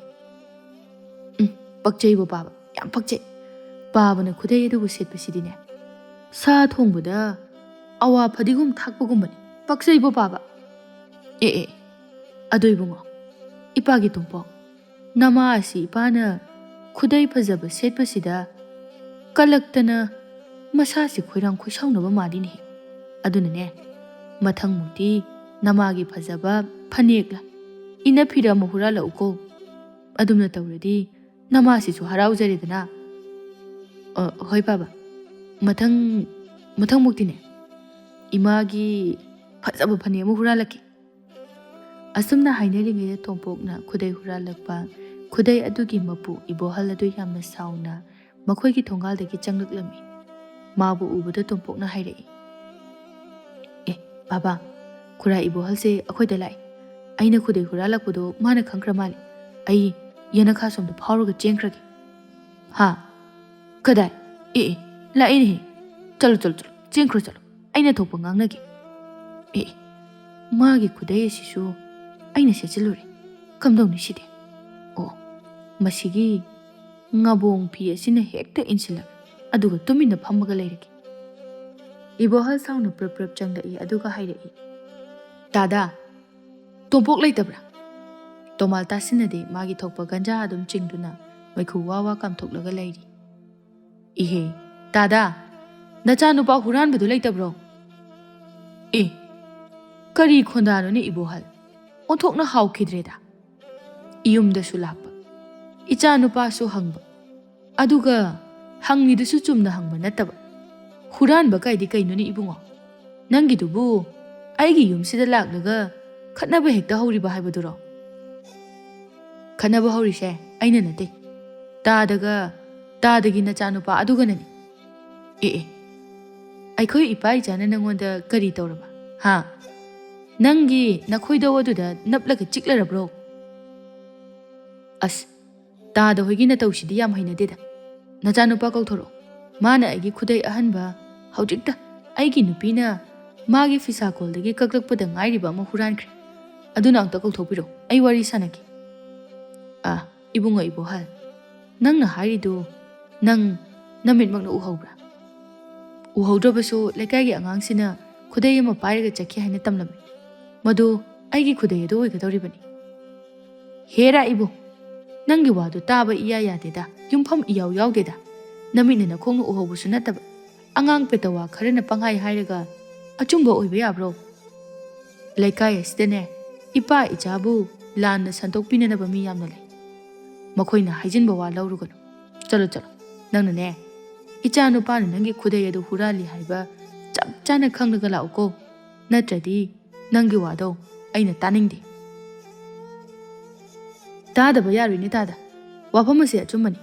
"ꯎꯝ, ꯄꯛꯆꯩꯕꯣ ꯄꯥꯕ, ꯌꯥꯝ ꯄꯛꯆꯩ꯫ ꯄꯥꯕꯅ ꯈꯨꯗꯩ ꯑꯗꯨꯕꯨ ꯁꯦꯠꯄꯁꯤꯗꯤꯅꯦ, ꯁꯥ ꯊꯣꯡꯕꯗ ꯑꯋꯥ ꯐꯗꯤꯒꯣꯝ ꯊꯥꯛꯄꯒꯨꯝꯕꯅꯤ꯫ ꯄꯛꯆꯩꯕꯣ ꯄꯥꯕ?" "ꯑꯦ ꯑꯦ, ꯑꯗꯣ ꯏꯕꯨꯡꯉꯣ, ꯏꯄꯥꯒꯤ ꯇꯣꯝꯄꯣꯛ, ꯅꯃꯥ ꯑꯁꯤ ꯏꯄꯥꯅ ꯈꯨꯗꯩ ꯐꯖꯕ ꯁꯦꯠꯄꯁꯤꯗ ꯀꯜꯂꯛꯇꯅ ꯃꯁꯥꯁꯤ ꯈꯣꯏꯔꯥꯡ ꯈꯣꯏꯁꯥꯎꯅꯕ ꯃꯥꯜꯂꯤꯅꯦꯍꯦ꯫ ꯑꯗꯨꯅꯅꯦ, ꯃꯊꯪꯃꯨꯛꯇꯤ ꯅꯃꯥꯒꯤ ꯐꯖꯕ ꯐꯅꯦꯛꯂ ꯏꯅꯐꯤꯔ ꯑꯃ ꯍꯨꯔꯥꯜꯂꯛꯎꯀꯣ꯫ ꯑꯗꯨꯝꯅ ꯇꯧꯔꯗꯤ ꯅꯃꯥꯁꯤꯁꯨ ꯍꯔꯥꯎꯖꯔꯦꯗꯅ꯫" "ꯑ, ꯍꯣꯏ ꯄꯥꯕ, ꯃꯊꯪ, ꯃꯊꯪꯃꯨꯛꯇꯤꯅꯦ ꯏꯃꯥꯒꯤ ꯐꯖꯕ ꯐꯅꯦꯛ ꯑꯃ ꯍꯨꯔꯥꯜꯂꯛꯀꯦ꯫" ꯑꯁꯨꯝꯅ ꯍꯥꯏꯅꯔꯤꯉꯩꯗ ꯇꯣꯝꯄꯣꯛꯅ ꯈꯨꯗꯩ ꯍꯨꯔꯥꯜꯂꯛꯄ꯫ ꯈꯨꯗꯩ ꯑꯗꯨꯒꯤ ꯃꯄꯨ ꯏꯕꯣꯍꯜ ꯑꯗꯨ ꯌꯥꯝꯅ ꯁꯥꯎꯅ ꯃꯈꯣꯏꯒꯤ ꯊꯣꯡꯒꯥꯜꯗꯒꯤ ꯆꯪꯂꯛꯂꯝꯃꯤ꯫ ꯃꯥꯕꯨ ꯎꯕꯗ ꯇꯣꯝꯄꯣꯛꯅ ꯍꯥꯏꯔꯛꯏ, "ꯑꯦ, ꯕꯥꯕꯥ, ꯈꯨꯔꯥ ꯏꯕꯣꯍꯜꯁꯦ ꯑꯩꯈꯣꯏꯗ ꯂꯥꯛꯏ꯫ ꯑꯩꯅ ꯈꯨꯗꯩ ꯍꯨꯔꯥꯜꯂꯛꯄꯗꯣ ꯃꯥꯅ ꯈꯪꯈ꯭ꯔ ꯃꯥꯜꯂꯦ꯫ ꯑꯩ ꯌꯦꯅꯈꯥ ꯁꯣꯝꯗ ꯐꯥꯎꯔꯒ ꯆꯦꯟꯈ꯭ꯔꯒꯦ꯫" "ꯍꯥ? ꯀꯗꯥꯏ? ꯑꯦ, ꯑꯦ, ꯂꯥꯛꯏꯅꯦꯍꯦ꯫ ꯆꯠꯂꯣ, ꯆꯠꯂꯣ, ꯆꯠꯂꯣ, ꯆꯦꯟꯈ꯭ꯔꯣ, ꯆꯠꯂꯣ꯫ ꯑꯩꯅ ꯊꯣꯛꯄ ꯉꯥꯡꯅꯒꯦ꯫" "ꯑꯦ, ꯑꯦ, ꯃꯥꯒꯤ ꯈꯨꯗꯩ ꯑꯁꯤꯁꯨ ꯑꯩꯅ ꯁꯦꯠꯆꯤꯜꯂꯨꯔꯦ꯫ ꯀꯝꯗꯧꯅꯤ ꯁꯤꯗꯤ? ꯑꯣ, ꯃꯁꯤꯒꯤ ꯉꯥꯕꯣꯡ ꯐꯤ ꯑꯁꯤꯅ ꯍꯦꯛꯇ ꯏꯟꯁꯤꯜꯂꯛꯏ, ꯑꯗꯨꯒ ꯇꯨꯃꯤꯟꯅ ꯐꯝꯃꯒ ꯂꯩꯔꯛꯏ꯫ ꯏꯕꯣꯍꯜ ꯁꯥꯎꯅ ꯄ꯭ꯔꯞ ꯄ꯭ꯔꯞ ꯆꯪꯂꯛꯏ, ꯑꯗꯨꯒ ꯍꯥꯏꯔꯛꯏ, "ꯇꯥꯗꯥ, ꯇꯣꯝꯄꯣꯛ ꯂꯩꯇꯕ꯭ꯔꯥ?" ꯇꯣꯃꯥꯜ ꯇꯥꯁꯤꯟꯅꯗꯦ, ꯃꯥꯒꯤ ꯊꯣꯛꯄ ꯒꯟꯖꯥ ꯑꯗꯨꯝ ꯆꯤꯡꯗꯨꯅ ꯃꯩꯈꯨ ꯋꯥ ꯋꯥ ꯀꯥꯝꯊꯣꯛꯂꯒ ꯂꯩꯔꯤ꯫ "ꯏꯍꯦ, ꯇꯥꯗꯥ, ꯅꯆꯥꯅꯨꯄꯥ ꯍꯨꯔꯥꯟꯕꯗꯨ ꯂꯩꯇꯕ꯭ꯔꯣ?" "ꯑꯦ, ꯀꯔꯤ ꯈꯣꯟꯗꯥꯅꯣꯅꯦ ꯏꯕꯣꯍꯜ? ꯑꯣꯟꯊꯣꯛꯅ ꯍꯥꯎꯈꯤꯗ꯭ꯔꯦꯗ꯫ ꯏꯌꯨꯝꯗꯁꯨ ꯂꯥꯛꯄ, ꯏꯆꯥꯅꯨꯄꯥꯁꯨ ꯍꯪꯕ, ꯑꯗꯨꯒ ꯍꯪꯉꯤꯗꯨꯁꯨ ꯆꯨꯝꯅ ꯍꯪꯕ ꯅꯠꯇꯕ꯫ ꯍꯨꯔꯥꯟꯕ ꯀꯥꯏꯗꯤ ꯀꯩꯅꯣꯅꯦ ꯏꯕꯨꯡꯉꯣ? ꯅꯪꯒꯤꯗꯨꯕꯨ ꯑꯩꯒꯤ ꯌꯨꯝꯁꯤꯗ ꯂꯥꯛꯂꯒ ꯈꯠꯅꯕ ꯍꯦꯛꯇ ꯍꯧꯔꯤꯕ ꯍꯥꯏꯕꯗꯨꯔꯣ?" "ꯈꯠꯅꯕ ꯍꯧꯔꯤꯁꯦ ꯑꯩꯅ ꯅꯠꯇꯦ, ꯇꯥꯗꯒ, ꯇꯥꯗꯒꯤ ꯅꯆꯥꯅꯨꯄꯥ ꯑꯗꯨꯒꯅꯅꯤ꯫ ꯑꯦ ꯑꯦ, ꯑꯩꯈꯣꯏ ꯏꯄꯥ ꯏꯆꯥꯅ ꯅꯪꯉꯣꯟꯗ ꯀꯔꯤ ꯇꯧꯔꯕ? ꯍꯥ? ꯅꯪꯒꯤ ꯅꯈꯣꯏꯗꯧ ꯑꯗꯨꯗ ꯅꯞꯂꯒ ꯆꯤꯛꯂꯔꯕ꯭ꯔꯣ?" "ꯑꯁ, ꯇꯥꯗ ꯍꯣꯏꯒꯤ ꯅꯇꯧꯁꯤꯗꯤ ꯌꯥꯝ ꯍꯩꯅꯗꯦꯗ꯫ ꯅꯆꯥꯅꯨꯄꯥ ꯀꯧꯊꯣꯔꯛꯑꯣ꯫ ꯃꯥꯅ ꯑꯩꯒꯤ ꯈꯨꯗꯩ ꯑꯍꯟꯕ, ꯍꯧꯖꯤꯛꯇ ꯑꯩꯒꯤ ꯅꯨꯄꯤꯅ ꯃꯥꯒꯤ ꯐꯤꯁꯥꯀꯣꯜꯗꯒꯤ ꯀꯛꯂꯛꯄꯗ ꯉꯥꯏꯔꯤꯕ ꯑꯃ ꯍꯨꯔꯥꯟꯈ꯭ꯔꯦ꯫ ꯑꯗꯨꯅ ꯑꯝꯇ ꯀꯧꯊꯣꯛꯄꯤꯔꯣ, ꯑꯩ ꯋꯥꯔꯤ ꯁꯥꯟꯅꯒꯦ꯫" "ꯑꯥ, ꯏꯕꯨꯡꯉꯣ ꯏꯕꯣꯍꯜ, ꯅꯪꯅ ꯍꯥꯏꯔꯤꯗꯨ ꯅꯪ ꯅꯃꯤꯠꯃꯛꯅ ꯎꯍꯧꯕ꯭ꯔꯥ?" "ꯎꯍꯧꯗ꯭ꯔꯕꯁꯨ ꯂꯩꯀꯥꯏꯒꯤ ꯑꯉꯥꯡꯁꯤꯅ ꯈꯨꯗꯩ ꯑꯃ ꯄꯥꯏꯔꯒ ꯆꯠꯈꯤ ꯍꯥꯏꯅ ꯇꯝꯂꯝꯃꯤ꯫ ꯃꯗꯨ ꯑꯩꯒꯤ ꯈꯨꯗꯩ ꯑꯗꯨ ꯑꯣꯏꯒꯗꯧꯔꯤꯕꯅꯤ꯫" "ꯍꯦꯔꯥ ꯏꯕꯣ, ꯅꯪꯒꯤ ꯋꯥꯗꯨ ꯇꯥꯕ ꯏꯌꯥ ꯌꯥꯗꯦꯗ, ꯌꯨꯝꯐꯝ ꯏꯌꯥꯎ ꯌꯥꯎꯗꯦꯗ꯫ ꯅꯃꯤꯠꯅ ꯅꯈꯣꯡꯅ ꯎꯍꯧꯕꯁꯨ ꯅꯠꯇꯕ, ꯑꯉꯥꯡ ꯄꯦꯇꯋꯥ ꯈꯔꯅ ꯄꯪꯍꯥꯏ ꯍꯥꯏꯔꯒ ꯑꯆꯨꯝꯕ ꯑꯣꯏꯕ ꯌꯥꯕ꯭ꯔꯣ? ꯂꯩꯀꯥꯏ ꯑꯁꯤꯗꯅꯦ, ꯏꯄꯥ ꯏꯆꯥꯕꯨ ꯂꯥꯟꯅ ꯁꯟꯗꯣꯛꯄꯤꯅꯅꯕ ꯃꯤ ꯌꯥꯝꯅ ꯂꯩ꯫ ꯃꯈꯣꯏꯅ ꯍꯥꯏꯖꯤꯟꯕ ꯋꯥ ꯂꯧꯔꯨꯒꯅꯨ꯫ ꯆꯠꯂꯣ, ꯆꯠꯂꯣ꯫ ꯅꯪꯅꯅꯦ, ꯏꯆꯥ ꯅꯨꯄꯥꯅ ꯅꯪꯒꯤ ꯈꯨꯗꯩ ꯑꯗꯨ ꯍꯨꯔꯥꯜꯂꯤ ꯍꯥꯏꯕ ꯆꯞ ꯆꯥꯅ ꯈꯪꯂꯒ ꯂꯥꯛꯎꯀꯣ꯫ ꯅꯠꯇ꯭ꯔꯗꯤ ꯅꯪꯒꯤ ꯋꯥꯗꯣ ꯑꯩꯅ ꯇꯥꯅꯤꯡꯗꯦ꯫" "ꯇꯥꯗꯕ ꯌꯥꯔꯣꯏꯅꯦ ꯇꯥꯗ꯫ ꯋꯥꯐꯝ ꯑꯁꯤ ꯑꯆꯨꯝꯕꯅꯤ꯫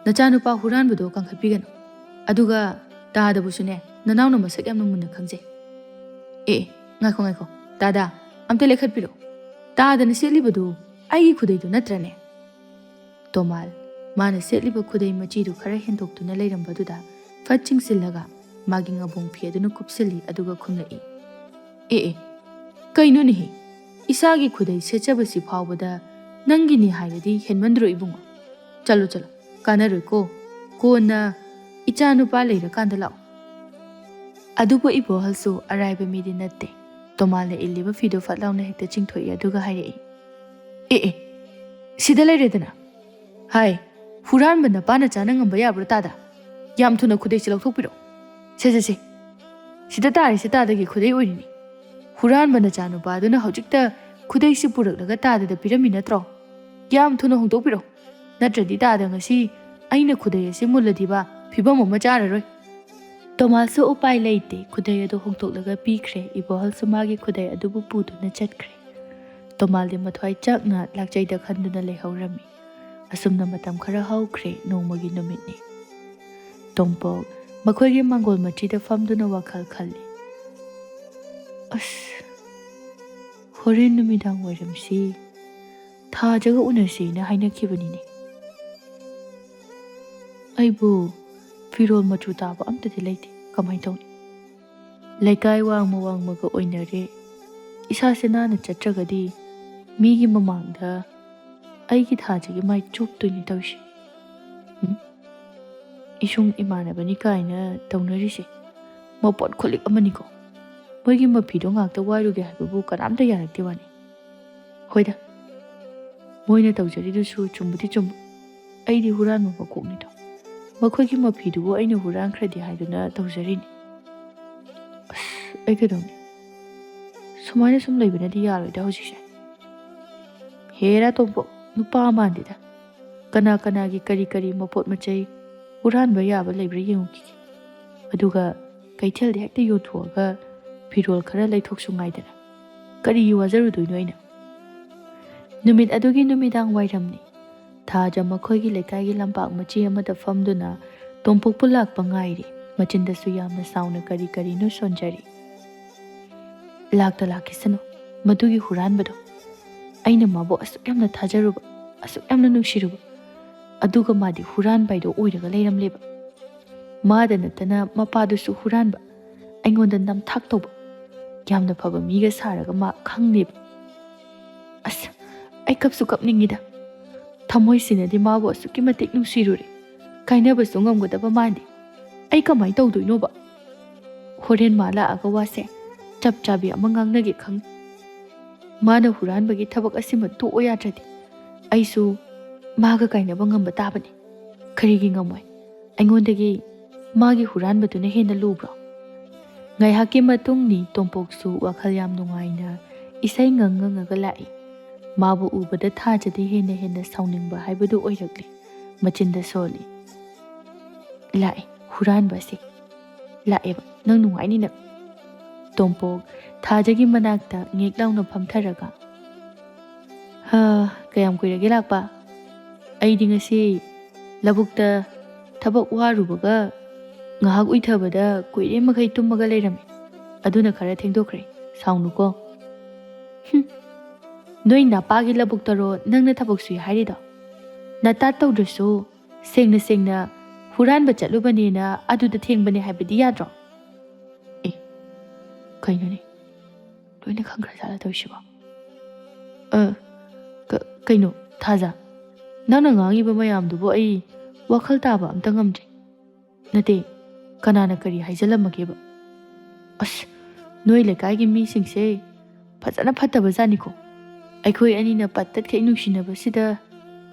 ꯅꯆꯥꯅꯨꯄꯥ ꯍꯨꯔꯥꯟꯕꯗꯣ ꯀꯟꯈꯠꯄꯤꯒꯅꯨ꯫ ꯑꯗꯨꯒ ꯇꯥꯗꯕꯨꯁꯨꯅꯦ, ꯅꯅꯥꯎꯅ ꯃꯁꯛ ꯌꯥꯝꯅ ꯃꯨꯟꯅ ꯈꯪꯖꯩ꯫" "ꯑꯦ, ꯑꯦ, ꯉꯥꯏꯈꯣ, ꯉꯥꯏꯈꯣ꯫ ꯇꯥꯗꯥ, ꯑꯝꯇ ꯂꯦꯈꯠꯄꯤꯔꯣ꯫ ꯇꯥꯗꯅ ꯁꯦꯠꯂꯤꯕꯗꯨ ꯑꯩꯒꯤ ꯈꯨꯗꯩꯗꯨ ꯅꯠꯇ꯭ꯔꯅꯦ?" ꯇꯣꯃꯥꯜ, ꯃꯥꯅ ꯁꯦꯠꯂꯤꯕ ꯈꯨꯗꯩ ꯃꯆꯤꯗꯨ ꯈꯔ ꯍꯦꯟꯗꯣꯛꯇꯨꯅ ꯂꯩꯔꯝꯕꯗꯨꯗ ꯐꯠ ꯆꯤꯡꯁꯤꯜꯂꯒ ꯃꯥꯒꯤ ꯉꯥꯕꯣꯡ ꯐꯤ ꯑꯗꯨꯅ ꯀꯨꯞꯁꯤꯜꯂꯤ, ꯑꯗꯨꯒ ꯈꯨꯝꯂꯛꯏ, "ꯑꯦ, ꯑꯦ, ꯀꯩꯅꯣꯅꯦꯍꯦ? ꯏꯁꯥꯒꯤ ꯈꯨꯗꯩ ꯁꯦꯠꯆꯕꯁꯤ ꯐꯥꯎꯕꯗ ꯅꯪꯒꯤꯅꯤ ꯍꯥꯏꯔꯗꯤ ꯍꯦꯟꯃꯟꯗ꯭ꯔꯣ ꯏꯕꯨꯡꯉꯣ? ꯆꯠꯂꯣ, ꯆꯠꯂꯣ, ꯀꯥꯟꯅꯔꯣꯏꯀꯣ, ꯀꯣꯟꯅ ꯏꯆꯥ ꯅꯨꯄꯥ ꯂꯩꯔꯀꯥꯟꯗ ꯂꯥꯛꯑꯣ꯫ ꯑꯗꯨꯕꯨ ꯏꯕꯣꯍꯜꯁꯨ ꯑꯔꯥꯏꯕ ꯃꯤꯗꯤ ꯅꯠꯇꯦ꯫ ꯇꯣꯃꯥꯜꯅ ꯏꯜꯂꯤꯕ ꯐꯤꯗꯨ ꯐꯠ ꯂꯥꯎꯅ ꯍꯦꯛꯇ ꯆꯤꯡꯊꯣꯛꯏ, ꯑꯗꯨꯒ ꯍꯥꯏꯔꯛꯏ, "ꯑꯦ ꯑꯦ, ꯁꯤꯗ ꯂꯩꯔꯦꯗꯅ꯫ ꯍꯥꯏ, ꯍꯨꯔꯥꯟꯕ ꯅꯄꯥ ꯅꯆꯥꯅ ꯉꯝꯕ ꯌꯥꯕ꯭ꯔꯣ ꯇꯥꯗ? ꯌꯥꯝ ꯊꯨꯅ ꯈꯨꯗꯩꯁꯦ ꯂꯧꯊꯣꯛꯄꯤꯔꯣ꯫ ꯁꯦ ꯁꯦ ꯁꯦ, ꯁꯤꯗ ꯇꯥꯔꯤꯁꯦ ꯇꯥꯗꯒꯤ ꯈꯨꯗꯩ ꯑꯣꯏꯔꯤꯅꯤ꯫ ꯍꯨꯔꯥꯟꯕ ꯅꯆꯥꯅꯨꯄꯥꯗꯨꯅ ꯍꯧꯖꯤꯛꯇ ꯈꯨꯗꯩꯁꯤ ꯄꯨꯔꯛꯂꯒ ꯇꯥꯗꯗ ꯄꯤꯔꯝꯃꯤ ꯅꯠꯇ꯭ꯔꯣ? ꯌꯥꯝ ꯊꯨꯅ ꯍꯣꯡꯗꯣꯛꯄꯤꯔꯣ, ꯅꯠꯇ꯭ꯔꯗꯤ ꯇꯥꯗ ꯉꯁꯤ ꯑꯩꯅ ꯈꯨꯗꯩ ꯑꯁꯤ ꯃꯨꯜꯂꯗꯤꯕ ꯐꯤꯕꯝ ꯑꯃ ꯆꯥꯔꯔꯣꯏ꯫" ꯇꯣꯃꯥꯁꯁꯨ ꯎꯄꯥꯏ ꯂꯩꯇꯦ, ꯈꯨꯗꯩ ꯑꯗꯨ ꯍꯣꯡꯗꯣꯛꯂꯒ ꯄꯤꯈ꯭ꯔꯦ꯫ ꯏꯕꯣꯍꯜꯁꯨ ꯃꯥꯒꯤ ꯈꯨꯗꯩ ꯑꯗꯨꯕꯨ ꯄꯨꯗꯨꯅ ꯆꯠꯈ꯭ꯔꯦ꯫ ꯇꯣꯃꯥꯜꯗꯤ ꯃꯊ꯭ꯋꯥꯏ ꯆꯥꯛꯅ ꯂꯥꯛꯆꯩꯗ ꯈꯟꯗꯨꯅ ꯂꯩꯍꯧꯔꯝꯃꯤ꯫ ꯑꯁꯨꯝꯅ ꯃꯇꯝ ꯈꯔ ꯍꯧꯈ꯭ꯔꯦ꯫ ꯅꯣꯡꯃꯒꯤ ꯅꯨꯃꯤꯠꯅꯤ꯫ ꯇꯣꯝꯄꯣꯛ ꯃꯈꯣꯏꯒꯤ ꯃꯥꯡꯒꯣꯜ ꯃꯆꯤꯗ ꯐꯝꯗꯨꯅ ꯋꯥꯈꯜ ꯈꯜꯂꯤ꯫ "ꯑꯁ, ꯍꯣꯔꯦꯟ ꯅꯨꯃꯤꯗꯥꯡ ꯋꯥꯏꯔꯝꯁꯤ ꯊꯥꯖꯒ ꯎꯅꯁꯦꯅ ꯍꯥꯏꯅꯈꯤꯕꯅꯤꯅꯦ꯫ ꯑꯩꯕꯨ ꯐꯤꯔꯣꯜ ꯃꯆꯨ ꯇꯥꯕ ꯑꯝꯇꯗꯤ ꯂꯩꯇꯦ꯫ ꯀꯃꯥꯏꯅ ꯇꯧꯅꯤ? ꯂꯩꯀꯥꯏ ꯋꯥꯡꯃ ꯋꯥꯡꯃꯒ ꯑꯣꯏꯅꯔꯦ꯫ ꯏꯁꯥꯁꯦ ꯅꯥꯟꯅ ꯆꯠꯇ꯭ꯔꯒꯗꯤ ꯃꯤꯒꯤ ꯃꯃꯥꯡꯗ ꯑꯩꯒꯤ ꯊꯥꯖꯒꯤ ꯃꯥꯏ ꯆꯣꯞꯇꯣꯏꯅꯤ ꯇꯧꯔꯤꯁꯦ꯫ ꯎꯝ? ꯏꯁꯨꯡ ꯏꯃꯥꯟꯅꯕꯅꯤ ꯀꯥꯏꯅ ꯇꯧꯅꯔꯤꯁꯦ ꯃꯄꯣꯠ ꯈꯨꯂꯤꯛ ꯑꯃꯅꯤꯀꯣ꯫ ꯃꯣꯏꯒꯤ ꯃꯐꯤꯗꯣ ꯉꯥꯛꯇ ꯋꯥꯏꯔꯨꯒꯦ ꯍꯥꯏꯕꯕꯨ ꯀꯅꯥꯝꯇ ꯌꯥꯔꯛꯇꯦ ꯋꯥꯅꯤ꯫ ꯍꯣꯏꯗ, ꯃꯣꯏꯅ ꯇꯧꯖꯔꯤꯗꯨꯁꯨ ꯆꯨꯝꯕꯨꯗꯤ ꯆꯨꯝꯕ꯫ ꯑꯩꯗꯤ ꯍꯨꯔꯥꯟꯕ ꯃꯀꯣꯛꯅꯤꯗꯣ꯫ ꯃꯈꯣꯏꯒꯤ ꯃꯐꯤꯗꯨꯕꯨ ꯑꯩꯅ ꯍꯨꯔꯥꯟꯈ꯭ꯔꯗꯤ ꯍꯥꯏꯗꯨꯅ ꯇꯧꯖꯔꯤꯅꯤ꯫ ꯑꯁ, ꯑꯩ ꯀꯩꯗꯧꯅꯤ? ꯁꯨꯃꯥꯏꯅ ꯁꯨꯝ ꯂꯩꯕꯅꯗꯤ ꯌꯥꯔꯣꯏꯗ ꯍꯧꯖꯤꯛꯁꯦ꯫ ꯍꯦꯔꯥ ꯇꯣꯝꯄꯣꯛ, ꯅꯨꯄꯥ ꯃꯥꯟꯗꯦꯗ꯫ ꯀꯅꯥ ꯀꯅꯥꯒꯤ ꯀꯔꯤ ꯀꯔꯤ ꯃꯄꯣꯠ ꯃꯆꯩ ꯍꯨꯔꯥꯟꯕ ꯌꯥꯕ ꯂꯩꯕ꯭ꯔꯥ ꯌꯦꯡꯉꯨꯈꯤꯒꯦ꯫ ꯑꯗꯨꯒ ꯀꯩꯊꯦꯜꯗ ꯍꯦꯛꯇ ꯌꯣꯟꯊꯣꯛꯑꯒ ꯐꯤꯔꯣꯜ ꯈꯔ ꯂꯩꯊꯣꯛꯁꯨ ꯉꯥꯏꯗꯅ꯫ ꯀꯔꯤꯒꯤ ꯋꯥꯖꯔꯨꯗꯣꯏꯅꯣ ꯑꯩꯅ?" ꯅꯨꯃꯤꯠ ꯑꯗꯨꯒꯤ ꯅꯨꯃꯤꯗꯥꯡ ꯋꯥꯏꯔꯝꯅꯤ꯫ ꯊꯥꯖ ꯃꯈꯣꯏꯒꯤ ꯂꯩꯀꯥꯏꯒꯤ ꯂꯝꯄꯥꯛ ꯃꯆꯤ ꯑꯃꯗ ꯐꯝꯗꯨꯅ ꯇꯣꯝꯄꯣꯛꯄꯨ ꯂꯥꯛꯄ ꯉꯥꯏꯔꯤ꯫ ꯃꯆꯤꯟꯗꯁꯨ ꯌꯥꯝꯅ ꯁꯥꯎꯅ ꯀꯔꯤ ꯀꯔꯤꯅꯣ ꯁꯣꯟꯖꯔꯤ꯫ "ꯂꯥꯛꯇ ꯂꯥꯛꯈꯤꯁꯅꯨ, ꯃꯗꯨꯒꯤ ꯍꯨꯔꯥꯟꯕꯗꯣ꯫ ꯑꯩꯅ ꯃꯥꯕꯨ ꯑꯁꯨꯛ ꯌꯥꯝꯅ ꯊꯥꯖꯔꯨꯕ, ꯑꯁꯨꯛ ꯌꯥꯝꯅ ꯅꯨꯡꯁꯤꯔꯨꯕ, ꯑꯗꯨꯒ ꯃꯥꯗꯤ ꯍꯨꯔꯥꯟꯕ ꯍꯥꯏꯗꯣ ꯑꯣꯏꯔꯒ ꯂꯩꯔꯝꯂꯦꯕ꯫ ꯃꯥꯗ ꯅꯠꯇꯅ ꯃꯄꯥꯗꯨꯁꯨ ꯍꯨꯔꯥꯟꯕ꯫ ꯑꯩꯉꯣꯟꯗ ꯅꯝꯊꯥꯛ ꯇꯧꯕ꯫ ꯌꯥꯝꯅ ꯐꯕ ꯃꯤꯒ ꯁꯥꯔꯒ ꯃꯥ ꯈꯪꯗꯦꯕ꯫ ꯑꯁ, ꯑꯩ ꯀꯞꯁꯨ ꯀꯞꯅꯤꯡꯉꯤꯗ꯫ ꯊꯃꯣꯏꯁꯤꯅꯗꯤ ꯃꯥꯕꯨ ꯑꯁꯨꯛꯀꯤ ꯃꯇꯤꯛ ꯅꯨꯡꯁꯤꯔꯨꯔꯦ꯫ ꯀꯥꯏꯅꯕꯁꯨ ꯉꯝꯒꯗꯕ ꯃꯥꯟꯗꯦ꯫ ꯑꯩ ꯀꯃꯥꯏꯅ ꯇꯧꯗꯣꯏꯅꯣꯕ? ꯍꯣꯔꯦꯟ ꯃꯥ ꯂꯥꯛꯑꯒ ꯋꯥꯁꯦ ꯆꯞ ꯆꯥꯕꯤ ꯑꯃ ꯉꯥꯡꯅꯒꯦ ꯈꯪꯉꯤ꯫ ꯃꯥꯅ ꯍꯨꯔꯥꯟꯕꯒꯤ ꯊꯕꯛ ꯑꯁꯤꯃ ꯇꯣꯛꯑꯣ ꯌꯥꯗ꯭ꯔꯗꯤ ꯑꯩꯁꯨ ꯃꯥꯒ ꯀꯥꯏꯅꯕ ꯉꯝꯕ ꯇꯥꯕꯅꯤ꯫ ꯀꯔꯤꯒꯤ ꯉꯝꯃꯣꯏ? ꯑꯩꯉꯣꯟꯗꯒꯤ ꯃꯥꯒꯤ ꯍꯨꯔꯥꯟꯕꯗꯨꯅ ꯍꯦꯟꯅ ꯂꯨꯕ꯭ꯔꯣ? ꯉꯥꯏꯍꯥꯛꯀꯤ ꯃꯇꯨꯡ ꯅꯤ ꯇꯣꯝꯄꯣꯛꯁꯨ ꯋꯥꯈꯜ ꯌꯥꯝ ꯅꯨꯡꯉꯥꯏꯅ ꯏꯁꯩ ꯉꯪ ꯉꯪꯉꯒ ꯂꯥꯛꯏ꯫ ꯃꯥꯕꯨ ꯎꯕꯗ ꯊꯥꯖꯗꯤ ꯍꯦꯟꯅ ꯍꯦꯟꯅ ꯁꯥꯎꯅꯤꯡꯕ ꯍꯥꯏꯕꯗꯨ ꯑꯣꯏꯔꯛꯂꯤ꯫ ꯃꯆꯤꯟꯗ ꯁꯣꯜꯂꯤ꯫ "ꯂꯥꯛꯑꯦ, ꯍꯨꯔꯥꯟꯕꯁꯦ꯫ ꯂꯥꯛꯑꯦꯕ, ꯅꯪ ꯅꯨꯡꯉꯥꯏꯅꯤ ꯅꯪ꯫" ꯇꯣꯝꯄꯣꯛ ꯊꯥꯖꯒꯤ ꯃꯅꯥꯛꯇ ꯉꯦꯛ ꯂꯥꯎꯅ ꯐꯝꯊꯔꯒ, "ꯍꯥ, ꯀꯌꯥꯝ ꯀꯨꯏꯔꯒꯦ ꯂꯥꯛꯄ? ꯑꯩꯗꯤ ꯉꯁꯤ ꯂꯧꯕꯨꯛꯇ ꯊꯕꯛ ꯋꯥꯔꯨꯕꯒ ꯉꯥꯏꯍꯥꯛ ꯎꯏꯊꯕꯗ ꯀꯨꯏꯔꯦ ꯃꯈꯩ ꯇꯨꯝꯃꯒ ꯂꯩꯔꯝꯃꯦ꯫ ꯑꯗꯨꯅ ꯈꯔ ꯊꯦꯡꯗꯣꯛꯈ꯭ꯔꯦ꯫ ꯁꯥꯎꯅꯨꯀꯣ꯫" "ꯍꯨꯝ, ꯅꯣꯏ ꯅꯄꯥꯒꯤ ꯂꯧꯕꯨꯛꯇꯔꯣ ꯅꯪꯅ ꯊꯕꯛ ꯁꯨꯏ ꯍꯥꯏꯔꯤꯗꯣ? ꯅꯇꯥꯠ ꯇꯧꯗ꯭ꯔꯁꯨ ꯁꯦꯡꯅ ꯁꯦꯡꯅ ꯍꯨꯔꯥꯟꯕ ꯆꯠꯂꯨꯕꯅꯦꯅ ꯑꯗꯨꯗ ꯊꯦꯡꯕꯅꯦ ꯍꯥꯏꯕꯗꯤ ꯌꯥꯗ꯭ꯔꯣ?" ꯑꯦ, ꯀꯩꯅꯣꯅꯦ? ꯂꯣꯏꯅ ꯈꯪꯈ꯭ꯔꯖꯥꯠꯂ ꯇꯧꯔꯤꯁꯤꯕꯣ? ꯑ, ꯀ-, ꯀꯩꯅꯣ, ꯊꯥꯖ? ꯅꯪꯅ ꯉꯥꯡꯉꯤꯕ ꯃꯌꯥꯝꯗꯨꯕꯨ ꯑꯩ ꯋꯥꯈꯜ ꯇꯥꯕ ꯑꯝꯇ ꯉꯝꯗ꯭ꯔꯦ꯫ ꯅꯠꯇꯦ, ꯀꯅꯥꯅ ꯀꯔꯤ ꯍꯥꯏꯖꯜꯂꯝꯃꯒꯦꯕ? ꯑꯁ, ꯅꯣꯏ ꯂꯩꯀꯥꯏꯒꯤ ꯃꯤꯁꯤꯡꯁꯦ ꯐꯖꯅ ꯐꯠꯇꯕ ꯖꯥꯠꯅꯤꯀꯣ꯫ ꯑꯩꯈꯣꯏ ꯑꯅꯤꯅ ꯄꯠ ꯇꯠꯈꯩ ꯅꯨꯡꯁꯤꯅꯕꯁꯤꯗ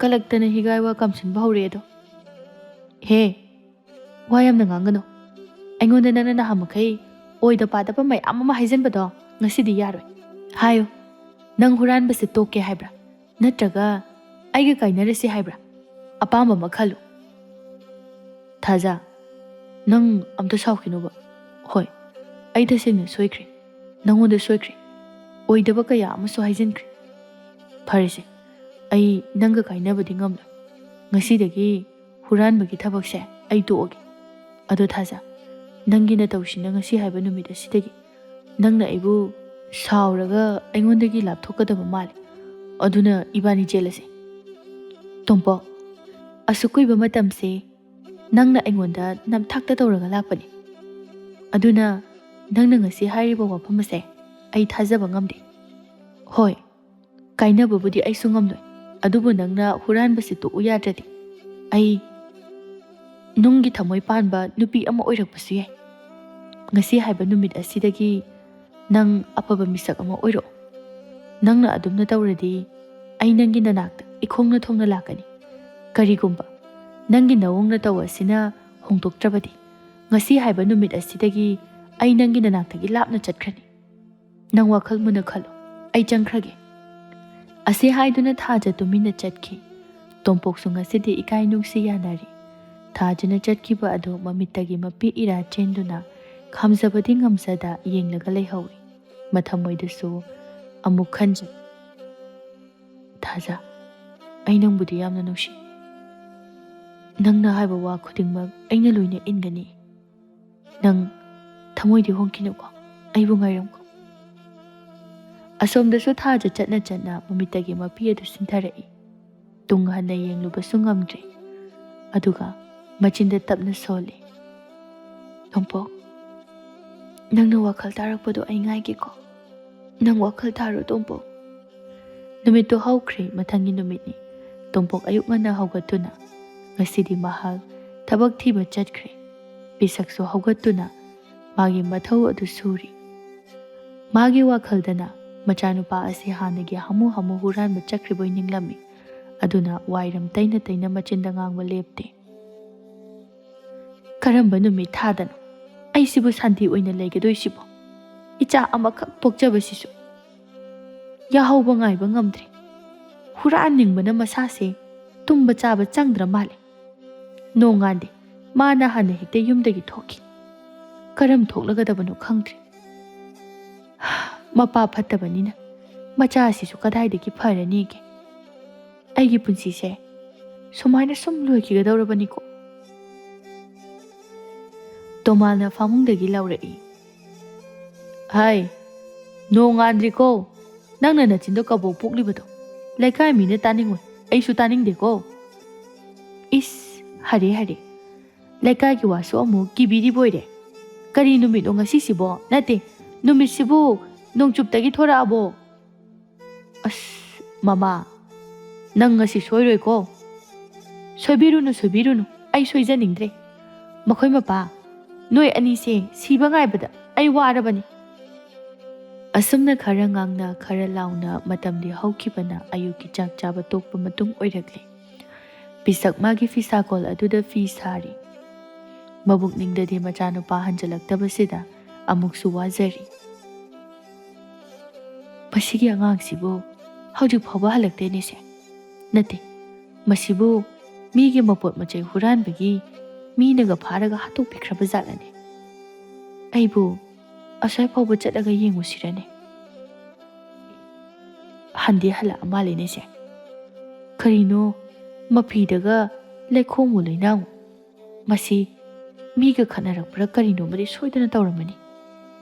ꯀꯂꯛꯇꯅ ꯍꯤꯒꯥꯏ ꯋꯥ ꯀꯥꯝꯁꯤꯟꯕ ꯍꯧꯔꯛꯑꯦꯗꯣ꯫ ꯍꯦ, ꯋꯥ ꯌꯥꯝꯅ ꯉꯥꯡꯒꯅꯨ꯫ ꯑꯩꯉꯣꯟꯗ ꯅꯪꯅ ꯅꯍꯥꯟꯃꯈꯩ ꯑꯣꯏꯗ ꯄꯥꯗꯕ ꯃꯌꯥꯝ ꯑꯃ ꯍꯥꯏꯖꯟꯕꯗꯣ ꯉꯁꯤꯗꯤ ꯌꯥꯔꯣꯏ꯫ ꯍꯥꯏꯌꯨ, ꯅꯪ ꯍꯨꯔꯥꯟꯕꯁꯦ ꯇꯣꯛꯀꯦ ꯍꯥꯏꯕ꯭ꯔꯥ? ꯅꯠꯇ꯭ꯔꯒ ꯑꯩꯒ ꯀꯥꯏꯅꯔꯁꯤ ꯍꯥꯏꯕ꯭ꯔꯥ? ꯑꯄꯥꯝꯕ ꯑꯃ ꯈꯜꯂꯨ꯫ ꯊꯥꯖ, ꯅꯪ ꯑꯝꯇ ꯁꯥꯎꯈꯤꯅꯣꯕ꯫ ꯍꯣꯏ, ꯑꯩ ꯇꯁꯦꯡꯅ ꯁꯣꯏꯈ꯭ꯔꯦ꯫ ꯅꯪꯉꯣꯟꯗ ꯁꯣꯏꯈ꯭ꯔꯦ꯫ ꯑꯣꯏꯗꯕ ꯀꯌꯥ ꯑꯃꯁꯨ ꯍꯥꯏꯖꯤꯟꯈ꯭ꯔꯦ꯫ ꯐꯔꯦꯁꯦ, ꯑꯩ ꯅꯪꯒ ꯀꯥꯏꯅꯕꯗꯤ ꯉꯝꯂꯣꯏ꯫ ꯉꯁꯤꯗꯒꯤ ꯍꯨꯔꯥꯟꯕꯒꯤ ꯊꯕꯛꯁꯦ ꯑꯩ ꯇꯣꯛꯑꯒꯦ꯫ ꯑꯗꯣ ꯊꯥꯖ, ꯅꯪꯒꯤ ꯅꯇꯧꯁꯤꯅ ꯉꯁꯤ ꯍꯥꯏꯕ ꯅꯨꯃꯤꯠ ꯑꯁꯤꯗꯒꯤ ꯅꯪꯅ ꯑꯩꯕꯨ ꯁꯥꯎꯔꯒ ꯑꯩꯉꯣꯟꯗꯒꯤ ꯂꯥꯞꯊꯣꯛꯀꯗꯕ ꯃꯥꯜꯂꯤ꯫ ꯑꯗꯨꯅ ꯏꯕꯥꯅꯤ ꯆꯦꯜꯂꯁꯦ꯫ ꯇꯣꯝꯄꯣꯛ, ꯑꯁꯨꯛ ꯀꯨꯏꯕ ꯃꯇꯝꯁꯦ ꯅꯪꯅ ꯑꯩꯉꯣꯟꯗ ꯅꯝꯊꯥꯛꯇ ꯇꯧꯔꯒ ꯂꯥꯛꯄꯅꯤ꯫ ꯑꯗꯨꯅ ꯅꯪꯅ ꯉꯁꯤ ꯍꯥꯏꯔꯤꯕ ꯋꯥꯐꯝ ꯑꯁꯦ ꯑꯩ ꯊꯥꯖꯕ ꯉꯝꯗꯦ꯫ ꯍꯣꯏ, ꯀꯥꯏꯅꯕꯕꯨꯗꯤ ꯑꯩꯁꯨ ꯉꯝꯂꯣꯏ, ꯑꯗꯨꯕꯨ ꯅꯪꯅ ꯍꯨꯔꯥꯟꯕꯁꯤ ꯇꯣꯛꯎ ꯌꯥꯗ꯭ꯔꯗꯤ, ꯑꯩ ꯅꯨꯡꯒꯤ ꯊꯃꯣꯏ ꯄꯥꯟꯕ ꯅꯨꯄꯤ ꯑꯃ ꯑꯣꯏꯔꯛꯄꯁꯨ ꯌꯥꯏ꯫ ꯉꯁꯤ ꯍꯥꯏꯕ ꯅꯨꯃꯤꯠ ꯑꯁꯤꯗꯒꯤ ꯅꯪ ꯑꯐꯕ ꯃꯤꯁꯛ ꯑꯃ ꯑꯣꯏꯔꯛꯑꯣ꯫ ꯅꯪꯅ ꯑꯗꯨꯝꯅ ꯇꯧꯔꯗꯤ ꯑꯩ ꯅꯪꯒꯤ ꯅꯅꯥꯛꯇ ꯏꯈꯣꯡꯅ ꯊꯣꯡꯅ ꯂꯥꯛꯀꯅꯤ꯫ ꯀꯔꯤꯒꯨꯝꯕ ꯅꯪꯒꯤ ꯅꯑꯣꯡ ꯅꯇꯧ ꯑꯁꯤꯅ ꯍꯣꯡꯗꯣꯛꯇ꯭ꯔꯕꯗꯤ, ꯉꯁꯤ ꯍꯥꯏꯕ ꯅꯨꯃꯤꯠ ꯑꯁꯤꯗꯒꯤ ꯑꯩ ꯅꯪꯒꯤ ꯅꯅꯥꯛꯇꯒꯤ ꯂꯥꯞꯅ ꯆꯠꯈ꯭ꯔꯅꯤ꯫ ꯅꯪ ꯋꯥꯈꯜ ꯃꯨꯟꯅ ꯈꯜꯂꯣ, ꯑꯩ ꯆꯪꯈ꯭ꯔꯒꯦ꯫ ꯑꯁꯤ ꯍꯥꯏꯗꯨꯅ ꯊꯥꯖ ꯇꯨꯃꯤꯟꯅ ꯆꯠꯈꯤ꯫ ꯇꯣꯝꯄꯣꯛꯁꯨ ꯉꯁꯤꯗꯤ ꯏꯀꯥꯏ ꯅꯨꯡꯁꯤ ꯌꯥꯅꯔꯤ꯫ ꯊꯥꯖꯅ ꯆꯠꯈꯤꯕ ꯑꯗꯨ ꯃꯃꯤꯠꯇꯒꯤ ꯃꯄꯤ ꯏꯔꯥ ꯆꯦꯟꯗꯨꯅ ꯈꯥꯝꯖꯕꯗꯤ ꯉꯝꯖꯗ ꯌꯦꯡꯂꯒ ꯂꯩꯍꯧꯏ꯫ ꯃꯊꯃꯣꯏꯗꯁꯨ ꯑꯃꯨꯛ ꯈꯟꯖꯩ꯫ "ꯊꯥꯖ, ꯑꯩ ꯅꯪꯕꯨꯗꯤ ꯌꯥꯝꯅ ꯅꯨꯡꯁꯤ꯫ ꯅꯪꯅ ꯍꯥꯏꯕ ꯋꯥ ꯈꯨꯗꯤꯡꯃꯛ ꯑꯩꯅ ꯂꯣꯏꯅ ꯏꯟꯒꯅꯤ꯫ ꯅꯪ ꯊꯃꯣꯏꯗꯤ ꯍꯣꯡꯈꯤꯅꯨꯀꯣ, ꯑꯩꯕꯨ ꯉꯥꯏꯔꯝꯀꯣ꯫" ꯑꯁꯣꯝꯗꯁꯨ ꯊꯥꯖ ꯆꯠꯅ ꯆꯠꯅ ꯃꯃꯤꯠꯇꯒꯤ ꯃꯄꯤ ꯑꯗꯨ ꯁꯤꯟꯊꯔꯛꯏ꯫ ꯇꯨꯡ ꯍꯟꯅ ꯌꯦꯡꯂꯨꯕꯁꯨ ꯉꯝꯗ꯭ꯔꯦ꯫ ꯑꯗꯨꯒ ꯃꯆꯤꯟꯗ ꯇꯞꯅ ꯁꯣꯜꯂꯤ, "ꯇꯣꯝꯄꯣꯛ, ꯅꯪꯅ ꯋꯥꯈꯜ ꯇꯥꯔꯛꯄꯗꯣ ꯑꯩ ꯉꯥꯏꯒꯦꯀꯣ꯫ ꯅꯪ ꯋꯥꯈꯜ ꯇꯥꯔꯣ, ꯇꯣꯝꯄꯣꯛ꯫" ꯅꯨꯃꯤꯠꯇꯨ ꯍꯧꯈ꯭ꯔꯦ, ꯃꯊꯪꯒꯤ ꯅꯨꯃꯤꯠꯅꯤ꯫ ꯇꯣꯝꯄꯣꯛ ꯑꯌꯨꯛ ꯉꯟꯅ ꯍꯧꯒꯠꯇꯨꯅ ꯉꯁꯤꯗꯤ ꯃꯍꯥꯛ ꯊꯕꯛ ꯊꯤꯕ ꯆꯠꯈ꯭ꯔꯦ꯫ ꯄꯤꯁꯛꯁꯨ ꯍꯧꯒꯠꯇꯨꯅ ꯃꯥꯒꯤ ꯃꯊꯧ ꯑꯗꯨ ꯁꯨꯔꯤ꯫ ꯃꯥꯒꯤ ꯋꯥꯈꯜꯗꯅ ꯃꯆꯥꯅꯨꯄꯥ ꯑꯁꯤ ꯍꯥꯟꯅꯒꯤ ꯍꯥꯃꯨ ꯍꯥꯃꯨ ꯍꯨꯔꯥꯟꯕ ꯆꯠꯈ꯭ꯔꯤꯕꯣꯏ ꯅꯤꯡꯂꯝꯃꯤ꯫ ꯑꯗꯨꯅ ꯋꯥꯏꯔꯝ ꯇꯩꯅ ꯇꯩꯅ ꯃꯆꯤꯟꯗ ꯉꯥꯡꯕ ꯂꯦꯞꯇꯦ꯫ "ꯀꯔꯝꯕ ꯅꯨꯃꯤꯠ ꯊꯥꯗꯅꯣ ꯑꯩꯁꯤꯕꯨ ꯁꯥꯟꯇꯤ ꯑꯣꯏꯅ ꯂꯩꯒꯗꯣꯏꯁꯤꯕꯣ? ꯏꯆꯥ ꯑꯃꯈꯛ ꯄꯣꯛꯆꯕꯁꯤꯁꯨ ꯌꯥꯍꯧꯕ ꯉꯥꯏꯕ ꯉꯝꯗ꯭ꯔꯦ꯫ ꯍꯨꯔꯥꯟꯅꯤꯡꯕꯅ ꯃꯁꯥꯁꯦ ꯇꯨꯝꯕ ꯆꯥꯕ ꯆꯪꯗ꯭ꯔ ꯃꯥꯜꯂꯦ꯫ ꯅꯣꯡꯉꯥꯟꯗꯦ, ꯃꯥꯅ ꯍꯥꯟꯅ ꯍꯦꯛꯇ ꯌꯨꯝꯗꯒꯤ ꯊꯣꯛꯈꯤ꯫ ꯀꯔꯝ ꯊꯣꯛꯂꯒꯗꯕꯅꯣ ꯈꯪꯗ꯭ꯔꯦ꯫ ꯃꯄꯥ ꯐꯠꯇꯕꯅꯤꯅ ꯃꯆꯥ ꯑꯁꯤꯁꯨ ꯀꯗꯥꯏꯗꯒꯤ ꯐꯔꯅꯤꯒꯦ? ꯑꯩꯒꯤ ꯄꯨꯟꯁꯤꯁꯦ ꯁꯨꯃꯥꯏꯅ ꯁꯨꯝ ꯂꯣꯏꯈꯤꯒꯗꯧꯔꯕꯅꯤꯀꯣ꯫" ꯇꯣꯃꯥꯜꯅ ꯐꯃꯨꯡꯗꯒꯤ ꯂꯥꯎꯔꯛꯏ, "ꯍꯥꯏ, ꯅꯣꯡꯉꯥꯟꯗ꯭ꯔꯤꯀꯣ꯫ ꯅꯪꯅ ꯅꯆꯤꯟꯗꯣ ꯀꯕꯣꯛ ꯄꯣꯛꯂꯤꯕꯗꯣ ꯂꯩꯀꯥꯏ ꯃꯤꯅ ꯇꯥꯅꯤꯡꯉꯣꯏ, ꯑꯩꯁꯨ ꯇꯥꯅꯤꯡꯗꯦꯀꯣ꯫" "ꯏꯁ, ꯍꯔꯦ ꯍꯔꯦ, ꯂꯩꯀꯥꯏꯒꯤ ꯋꯥꯁꯨ ꯑꯃꯨꯛ ꯀꯤꯕꯤꯔꯤꯕꯣꯏꯔꯦ꯫ ꯀꯔꯤ ꯅꯨꯃꯤꯠꯅꯣ ꯉꯁꯤꯁꯤꯕꯣ? ꯅꯠꯇꯦ, ꯅꯨꯃꯤꯠꯁꯤꯕꯨ ꯅꯣꯡꯆꯨꯞꯇꯒꯤ ꯊꯣꯔꯛꯑꯕꯣ? ꯑꯁ, ꯃꯃꯥ, "ꯅꯪ ꯉꯁꯤ ꯁꯣꯏꯔꯣꯏꯀꯣ?" "ꯁꯣꯏꯕꯤꯔꯨꯅꯨ, ꯁꯣꯏꯕꯤꯔꯨꯅꯨ, ꯑꯩ ꯁꯣꯏꯖꯅꯤꯡꯗ꯭ꯔꯦ꯫ ꯃꯈꯣꯏ ꯃꯄꯥ, ꯅꯣꯏ ꯑꯅꯤꯁꯦ ꯁꯤꯕ ꯉꯥꯏꯕꯗ ꯑꯩ ꯋꯥꯔꯕꯅꯤ꯫" ꯑꯁꯨꯝꯅ ꯈꯔ ꯉꯥꯡꯅ ꯈꯔ ꯂꯥꯎꯅ ꯃꯇꯝꯗꯤ ꯍꯧꯈꯤꯕꯅ ꯑꯌꯨꯛꯀꯤ ꯆꯥꯛ ꯆꯥꯕ ꯇꯣꯛꯄ ꯃꯇꯨꯡ ꯑꯣꯏꯔꯛꯂꯦ꯫ ꯄꯤꯁꯛ ꯃꯥꯒꯤ ꯐꯤꯁꯥꯀꯣꯜ ꯑꯗꯨꯗ ꯐꯤ ꯁꯥꯔꯤ꯫ ꯃꯕꯨꯛꯅꯤꯡꯗꯗꯤ ꯃꯆꯥꯅꯨꯄꯥ ꯍꯟꯖꯤꯜꯂꯛꯇꯕꯁꯤꯗ ꯑꯃꯨꯛꯁꯨ ꯋꯥꯖꯔꯤ꯫ "ꯃꯁꯤꯒꯤ ꯑꯉꯥꯡꯁꯤꯕꯨ ꯍꯧꯖꯤꯛ ꯐꯥꯎꯕ ꯍꯜꯂꯛꯇꯦꯅꯦꯁꯦ꯫ ꯅꯠꯇꯦ, ꯃꯁꯤꯕꯨ ꯃꯤꯒꯤ ꯃꯄꯣꯠ ꯃꯆꯩ ꯍꯨꯔꯥꯟꯕꯒꯤ ꯃꯤꯅꯒ ꯐꯥꯔꯒ ꯍꯥꯠꯇꯣꯛꯄꯤꯈ꯭ꯔꯕ ꯖꯥꯠꯂꯅꯦ? ꯑꯩꯕꯨ ꯑꯁ꯭ꯋꯥꯏ ꯐꯥꯎꯕ ꯆꯠꯂꯒ ꯌꯦꯡꯉꯨꯁꯤꯔꯅꯦ?" ꯍꯟꯗꯤ ꯍꯜꯂꯛꯑ ꯃꯥꯜꯂꯦꯅꯦꯁꯦ꯫ ꯀꯔꯤꯅꯣ, ꯃꯐꯤꯗꯒ ꯂꯩꯈꯣꯝꯃꯨ ꯂꯩꯅꯥꯡꯉꯨ꯫ ꯃꯁꯤ ꯃꯤꯒ ꯈꯠꯅꯔꯛꯄ꯭ꯔꯥ ꯀꯔꯤꯅꯣꯃꯗꯤ ꯁꯣꯏꯗꯅ ꯇꯧꯔꯝꯃꯅꯤ꯫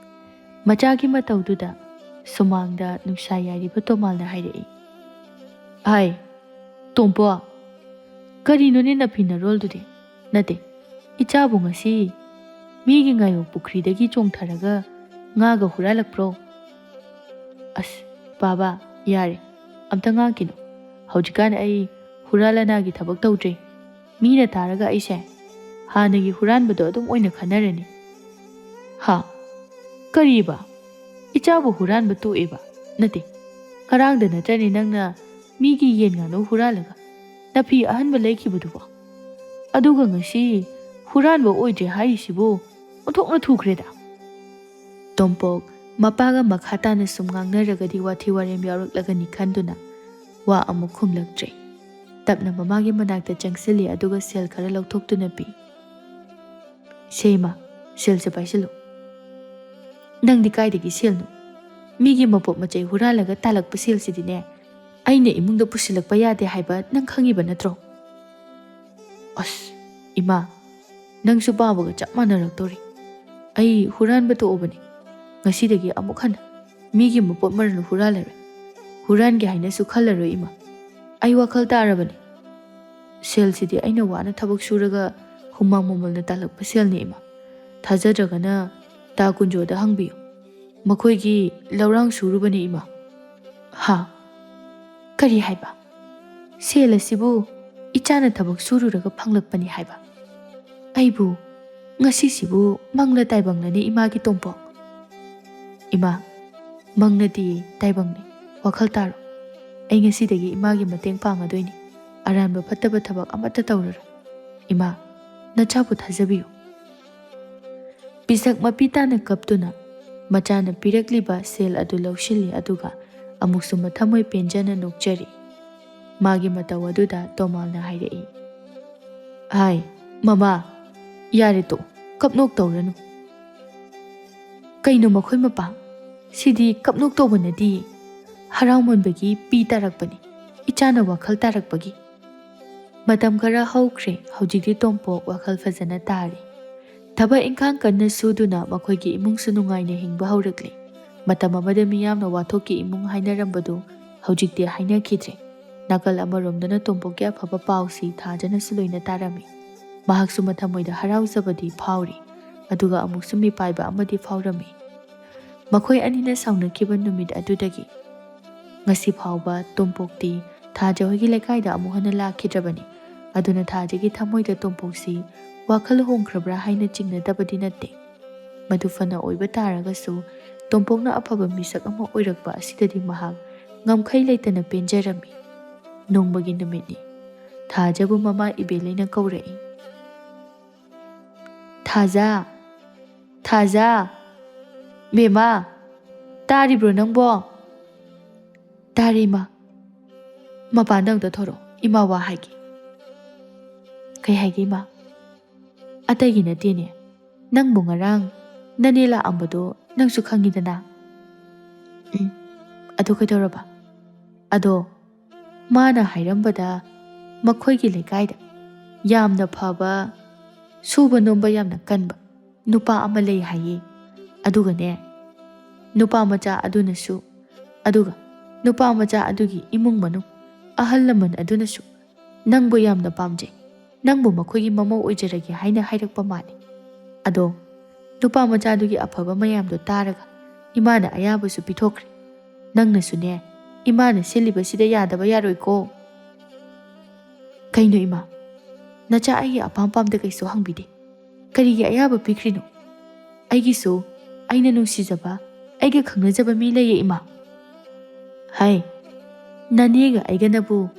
ꯃꯆꯥꯒꯤ ꯃꯇꯧꯗꯨꯗ ꯁꯨꯃꯥꯡꯗ ꯅꯨꯡꯁꯥ ꯌꯥꯏꯔꯤꯕ ꯇꯣꯃꯥꯜꯅ ꯍꯥꯏꯔꯛꯏ꯫ "ꯍꯥꯏ, ꯇꯣꯝꯄꯣ, ꯀꯔꯤꯅꯣꯅꯦ ꯅꯐꯤ ꯅꯔꯣꯜꯗꯨꯗꯤ? ꯅꯠꯇꯦ, ꯏꯆꯥꯕꯨ ꯉꯁꯤ ꯃꯤꯒꯤ ꯉꯥꯌꯣꯛ ꯄꯨꯈ꯭ꯔꯤꯗꯒꯤ ꯆꯣꯡꯊꯔꯒ ꯉꯥꯒ ꯍꯨꯔꯥꯜꯂꯛꯄ꯭ꯔꯣ?" "ꯑꯁ, ꯕꯥꯕꯥ, ꯌꯥꯔꯦ, ꯑꯝꯇ ꯉꯥꯡꯈꯤꯅꯨ꯫ ꯍꯧꯖꯤꯛꯀꯥꯟ ꯑꯩ ꯍꯨꯔꯥꯜ ꯂꯅꯥꯒꯤ ꯊꯕꯛ ꯇꯧꯗ꯭ꯔꯦ꯫ ꯃꯤꯅ ꯇꯥꯔꯒ ꯑꯩꯁꯦ ꯍꯥꯟꯅꯒꯤ ꯍꯨꯔꯥꯟꯕꯗꯣ ꯑꯗꯨꯝ ꯑꯣꯏꯅ ꯈꯟꯅꯔꯅꯤ꯫" "ꯍꯥ? ꯀꯔꯤꯕ? ꯏꯆꯥꯕꯨ ꯍꯨꯔꯥꯟꯕ ꯇꯣꯛꯑꯦꯕ? ꯅꯠꯇꯦ, ꯉꯔꯥꯡꯗ ꯅꯠꯇ꯭ꯔꯅꯦ ꯅꯪꯅ ꯃꯤꯒꯤ ꯌꯦꯟ ꯉꯥꯅꯨ ꯍꯨꯔꯥꯜꯂꯒ ꯅꯐꯤ ꯑꯍꯟꯕ ꯂꯩꯈꯤꯕꯗꯨꯕꯣ? ꯑꯗꯨꯒ ꯉꯁꯤ ꯍꯨꯔꯥꯟꯕ ꯑꯣꯏꯗ꯭ꯔꯦ ꯍꯥꯏꯔꯤꯁꯤꯕꯨ ꯑꯣꯟꯊꯣꯛꯅ ꯊꯨꯈ꯭ꯔꯦꯗ꯫" ꯇꯣꯝꯄꯣꯛ ꯃꯄꯥꯒ ꯃꯈꯥ ꯇꯥꯅ ꯁꯨꯝ ꯉꯥꯡꯅꯔꯒꯗꯤ ꯋꯥꯊꯤ ꯋꯥꯔꯦꯝ ꯌꯥꯎꯔꯛꯂꯒꯅꯤ ꯈꯟꯗꯨꯅ ꯋꯥ ꯑꯃꯨꯛ ꯈꯨꯝꯂꯛꯇ꯭ꯔꯦ꯫ ꯇꯞꯅ ꯃꯃꯥꯒꯤ ꯃꯅꯥꯛꯇ ꯆꯪꯁꯤꯜꯂꯤ, ꯑꯗꯨꯒ ꯁꯦꯜ ꯈꯔ ꯂꯧꯊꯣꯛꯇꯨꯅ ꯄꯤ꯫ "ꯁꯦ ꯏꯃꯥ, ꯁꯦꯜꯁꯦ ꯄꯥꯏꯁꯤꯜꯂꯨ꯫" "ꯅꯪꯗꯤ ꯀꯥꯏꯗꯒꯤ ꯁꯦꯜꯅꯣ? ꯃꯤꯒꯤ ꯃꯄꯣꯠ ꯃꯆꯩ ꯍꯨꯔꯥꯜꯂꯒ ꯇꯥꯜꯂꯛꯄ ꯁꯦꯜꯁꯤꯗꯤꯅꯦ, ꯑꯩꯅ ꯏꯃꯨꯡꯗ ꯄꯨꯁꯤꯜꯂꯛꯄ ꯌꯥꯗꯦ ꯍꯥꯏꯕ ꯅꯪ ꯈꯪꯉꯤꯕ ꯅꯠꯇ꯭ꯔꯣ?" "ꯑꯁ, ꯏꯃꯥ, ꯅꯪꯁꯨ ꯄꯥꯕꯒ ꯆꯞ ꯃꯥꯟꯅꯔꯛꯇꯣꯔꯤ꯫ ꯑꯩ ꯍꯨꯔꯥꯟꯕ ꯇꯣꯛꯑꯕꯅꯤ꯫ ꯉꯁꯤꯗꯒꯤ ꯑꯃꯨꯛ ꯍꯟꯅ ꯃꯤꯒꯤ ꯃꯄꯣꯠ ꯃꯔꯜ ꯍꯨꯔꯥꯜꯂꯔꯣꯏ꯫ ꯍꯨꯔꯥꯟꯒꯦ ꯍꯥꯏꯅꯁꯨ ꯈꯜꯂꯔꯣꯏ, ꯏꯃꯥ꯫ ꯑꯩ ꯋꯥꯈꯜ ꯇꯥꯔꯕꯅꯤ꯫ ꯁꯦꯜꯁꯤꯗꯤ ꯑꯩꯅ ꯋꯥꯅ ꯊꯕꯛ ꯁꯨꯔꯒ ꯍꯨꯃꯥꯡ ꯃꯃꯜꯅ ꯇꯥꯜꯂꯛꯄ ꯁꯦꯜꯅꯤ, ꯏꯃꯥ꯫ ꯊꯥꯖꯗ꯭ꯔꯒꯅ ꯇꯥ ꯀꯨꯟꯖꯣꯗ ꯍꯪꯕꯤꯌꯨ꯫ ꯃꯈꯣꯏꯒꯤ ꯂꯧꯔꯥꯡ ꯁꯨꯔꯨꯕꯅꯤ, ꯏꯃꯥ꯫" "ꯍꯥ? ꯀꯔꯤ ꯍꯥꯏꯕ?" ꯁꯦꯜ ꯑꯁꯤꯕꯨ ꯏꯆꯥꯅ ꯊꯕꯛ ꯁꯨꯔꯨꯔꯒ ꯐꯪꯂꯛꯄꯅꯤ ꯍꯥꯏꯕ꯫ ꯑꯩꯕꯨ ꯉꯁꯤꯁꯤꯕꯨ ꯃꯪꯂ ꯇꯥꯏꯕꯪꯂꯅꯤ ꯏꯃꯥꯒꯤ ꯇꯣꯝꯄꯣꯛ꯫ ꯏꯃꯥ, ꯃꯪ ꯅꯠꯇꯤꯌꯦ, ꯇꯥꯏꯕꯪꯅꯤ꯫ ꯋꯥꯈꯜ ꯇꯥꯔꯣ꯫ ꯑꯩ ꯉꯁꯤꯗꯒꯤ ꯏꯃꯥꯒꯤ ꯃꯇꯦꯡ ꯄꯥꯡꯉꯗꯣꯏꯅꯤ꯫ ꯑꯔꯥꯟꯕ ꯐꯠꯇꯕ ꯊꯕꯛ ꯑꯃꯠꯇ ꯇꯧꯔꯔꯣꯏ꯫ ꯏꯃꯥ, ꯅꯆꯥꯕꯨ ꯊꯥꯖꯕꯤꯌꯨ꯫ ꯄꯤꯁꯛ ꯃꯄꯤ ꯇꯥꯅ ꯀꯞꯇꯨꯅ ꯃꯆꯥꯅ ꯄꯤꯔꯛꯂꯤꯕ ꯁꯦꯜ ꯑꯗꯨ ꯂꯧꯁꯤꯜꯂꯤ, ꯑꯗꯨꯒ ꯑꯃꯨꯛꯁꯨ ꯃꯊꯃꯣꯏ ꯄꯦꯟꯖꯅ ꯅꯣꯛꯆꯔꯤ꯫ ꯃꯥꯒꯤ ꯃꯇꯧ ꯑꯗꯨꯗ ꯇꯣꯃꯥꯜꯅ ꯍꯥꯏꯔꯛꯏ, "ꯍꯥꯏ, ꯃꯃꯥ, ꯌꯥꯔꯦ ꯇꯣꯛ, ꯀꯞꯅꯣꯛ ꯇꯧꯔꯅꯨ꯫ ꯀꯩꯅꯣ ꯃꯈꯣꯏ ꯃꯄꯥ? ꯁꯤꯗꯤ ꯀꯞꯅꯣꯛ ꯇꯧꯕ ꯅꯠꯇꯤꯌꯦ꯫ ꯍꯔꯥꯎꯃꯟꯕꯒꯤ ꯄꯤ ꯇꯥꯔꯛꯄꯅꯤ, ꯏꯆꯥꯅ ꯋꯥꯈꯜ ꯇꯥꯔꯛꯄꯒꯤ꯫" ꯃꯇꯝ ꯈꯔ ꯍꯧꯈ꯭ꯔꯦ꯫ ꯍꯧꯖꯤꯛꯇꯤ ꯇꯣꯝꯄꯣꯛ ꯋꯥꯈꯜ ꯐꯖꯅ ꯇꯥꯔꯦ꯫ ꯊꯕꯛ ꯏꯪꯈꯥꯡ ꯀꯟꯅ ꯁꯨꯗꯨꯅ ꯃꯈꯣꯏꯒꯤ ꯏꯃꯨꯡꯁꯨ ꯅꯨꯡꯉꯥꯏꯅ ꯍꯤꯡꯕ ꯍꯧꯔꯛꯂꯦ꯫ ꯃꯇꯝ ꯑꯃꯗ ꯃꯤꯌꯥꯝꯅ ꯋꯥꯊꯣꯛꯀꯤ ꯏꯃꯨꯡ ꯍꯥꯏꯅꯔꯝꯕꯗꯨ ꯍꯧꯖꯤꯛꯇꯤ ꯍꯥꯏꯅꯈꯤꯗ꯭ꯔꯦ꯫ ꯅꯥꯀꯜ ꯑꯃꯔꯣꯝꯗꯅ ꯇꯣꯝꯄꯣꯛꯀꯤ ꯑꯐꯕ ꯄꯥꯎꯁꯤ ꯊꯥꯖꯅꯁꯨ ꯂꯣꯏꯅ ꯇꯥꯔꯝꯃꯤ꯫ ꯃꯍꯥꯛꯁꯨ ꯃꯊꯃꯣꯏꯗ ꯍꯔꯥꯎꯖꯕꯗꯤ ꯐꯥꯎꯔꯤ, ꯑꯗꯨꯒ ꯑꯃꯨꯛꯁꯨ ꯃꯤꯄꯥꯏꯕ ꯑꯃꯗꯤ ꯐꯥꯎꯔꯝꯃꯤ꯫ ꯃꯈꯣꯏ ꯑꯅꯤꯅ ꯁꯥꯎꯅꯈꯤꯕ ꯅꯨꯃꯤꯠ ꯑꯗꯨꯗꯒꯤ ꯉꯁꯤ ꯐꯥꯎꯕ ꯇꯣꯝꯄꯣꯛꯇꯤ ꯊꯥꯖ ꯍꯣꯏꯒꯤ ꯂꯩꯀꯥꯏꯗ ꯑꯃꯨꯛ ꯍꯟꯅ ꯂꯥꯛꯈꯤꯗ꯭ꯔꯕꯅꯤ꯫ ꯑꯗꯨꯅ ꯊꯥꯖꯒꯤ ꯊꯃꯣꯏꯗ ꯇꯣꯝꯄꯣꯛꯁꯤ ꯋꯥꯈꯜ ꯍꯣꯡꯈ꯭ꯔꯕ꯭ꯔꯥ ꯍꯥꯏꯅ ꯆꯤꯡꯅꯗꯕꯗꯤ ꯅꯠꯇꯦ꯫ ꯃꯗꯨ ꯐꯅ ꯑꯣꯏꯕ ꯇꯥꯔꯒꯁꯨ, ꯇꯣꯝꯄꯣꯛꯅ ꯑꯐꯕ ꯃꯤꯁꯛ ꯑꯃ ꯑꯣꯏꯔꯛꯄ ꯑꯁꯤꯗꯗꯤ ꯃꯍꯥꯛ ꯉꯝꯈꯩ ꯂꯩꯇꯅ ꯄꯦꯟꯖꯔꯝꯃꯤ꯫ ꯅꯣꯡꯃꯒꯤ ꯅꯨꯃꯤꯠꯅꯤ꯫ ꯊꯥꯖꯕꯨ ꯃꯃꯥ ꯏꯕꯦꯂꯩꯅ ꯀꯧꯔꯛꯏ꯫ "ꯊꯥꯖ! ꯊꯥꯖ! ꯕꯦꯝꯃ! ꯇꯥꯔꯤꯕ꯭ꯔꯣ ꯅꯪꯕꯣ?" "ꯇꯥꯔꯦ, ꯏꯃꯥ꯫ ꯃꯄꯥꯟꯗ ꯑꯝꯇ ꯊꯣꯔꯛꯑꯣ, ꯏꯃꯥ ꯋꯥ ꯍꯥꯏꯒꯦ꯫" "ꯀꯩ ꯍꯥꯏꯒꯦ, ꯏꯃꯥ?" "ꯑꯇꯩꯒꯤ ꯅꯠꯇꯦꯅꯦ, ꯅꯪꯕꯨ ꯉꯔꯥꯡ ꯅꯅꯦ ꯂꯥꯛꯑꯝꯕꯗꯣ ꯅꯪꯁꯨ ꯈꯪꯉꯤꯗꯅ?" "ꯎꯝ, ꯑꯗꯨ ꯀꯩꯗꯧꯔꯕ?" "ꯑꯗꯣ ꯃꯥꯅ ꯍꯥꯏꯔꯝꯕꯗ ꯃꯈꯣꯏꯒꯤ ꯂꯩꯀꯥꯏꯗ ꯌꯥꯝꯅ ꯐꯕ, ꯁꯨꯕ ꯅꯣꯝꯕ ꯌꯥꯝꯅ ꯀꯟꯕ ꯅꯨꯄꯥ ꯑꯃ ꯂꯩ ꯍꯥꯏꯌꯦ꯫ ꯑꯗꯨꯒꯅꯦ, ꯅꯨꯄꯥ ꯃꯆꯥ ꯑꯗꯨꯅꯁꯨ, ꯑꯗꯨꯒ ꯅꯨꯄꯥ ꯃꯆꯥ ꯑꯗꯨꯒꯤ ꯏꯃꯨꯡ ꯃꯅꯨꯡ, ꯑꯍꯜ ꯂꯃꯟ ꯑꯗꯨꯅꯁꯨ ꯅꯪꯕꯨ ꯌꯥꯝꯅ ꯄꯥꯝꯖꯩ, ꯅꯪꯕꯨ ꯃꯈꯣꯏꯒꯤ ꯃꯃꯧ ꯑꯣꯏꯖꯔꯒꯦ ꯍꯥꯏꯅ ꯍꯥꯏꯔꯛꯄ ꯃꯥꯜꯂꯤ꯫ ꯑꯗꯣ ꯅꯨꯄꯥ ꯃꯆꯥꯗꯨꯒꯤ ꯑꯐꯕ ꯃꯌꯥꯝꯗꯣ ꯇꯥꯔꯒ ꯏꯃꯥꯅ ꯑꯌꯥꯕꯁꯨ ꯄꯤꯊꯣꯛꯈ꯭ꯔꯦ꯫ ꯅꯪꯅꯁꯨꯅꯦ, ꯏꯃꯥꯅ ꯁꯤꯜꯂꯤꯕꯁꯤꯗ ꯌꯥꯗꯕ ꯌꯥꯔꯣꯏꯀꯣ꯫" "ꯀꯩꯅꯣ ꯏꯃꯥ? ꯅꯆꯥ ꯑꯩꯒꯤ ꯑꯄꯥꯝ ꯄꯥꯝꯗ ꯀꯩꯁꯨ ꯍꯪꯕꯤꯗꯦ꯫ ꯀꯔꯤꯒꯤ ꯑꯌꯥꯕ ꯄꯤꯈ꯭ꯔꯤꯅꯣ? ꯑꯩꯒꯤꯁꯨ ꯑꯩꯅ ꯅꯨꯡꯁꯤꯖꯕ, ꯑꯩꯒ ꯈꯪꯅꯖꯕ ꯃꯤ ꯂꯩꯌꯦ ꯏꯃꯥ"꯫ "ꯍꯥꯏ, ꯅꯅꯦꯒ ꯑꯩꯒꯅꯕꯨ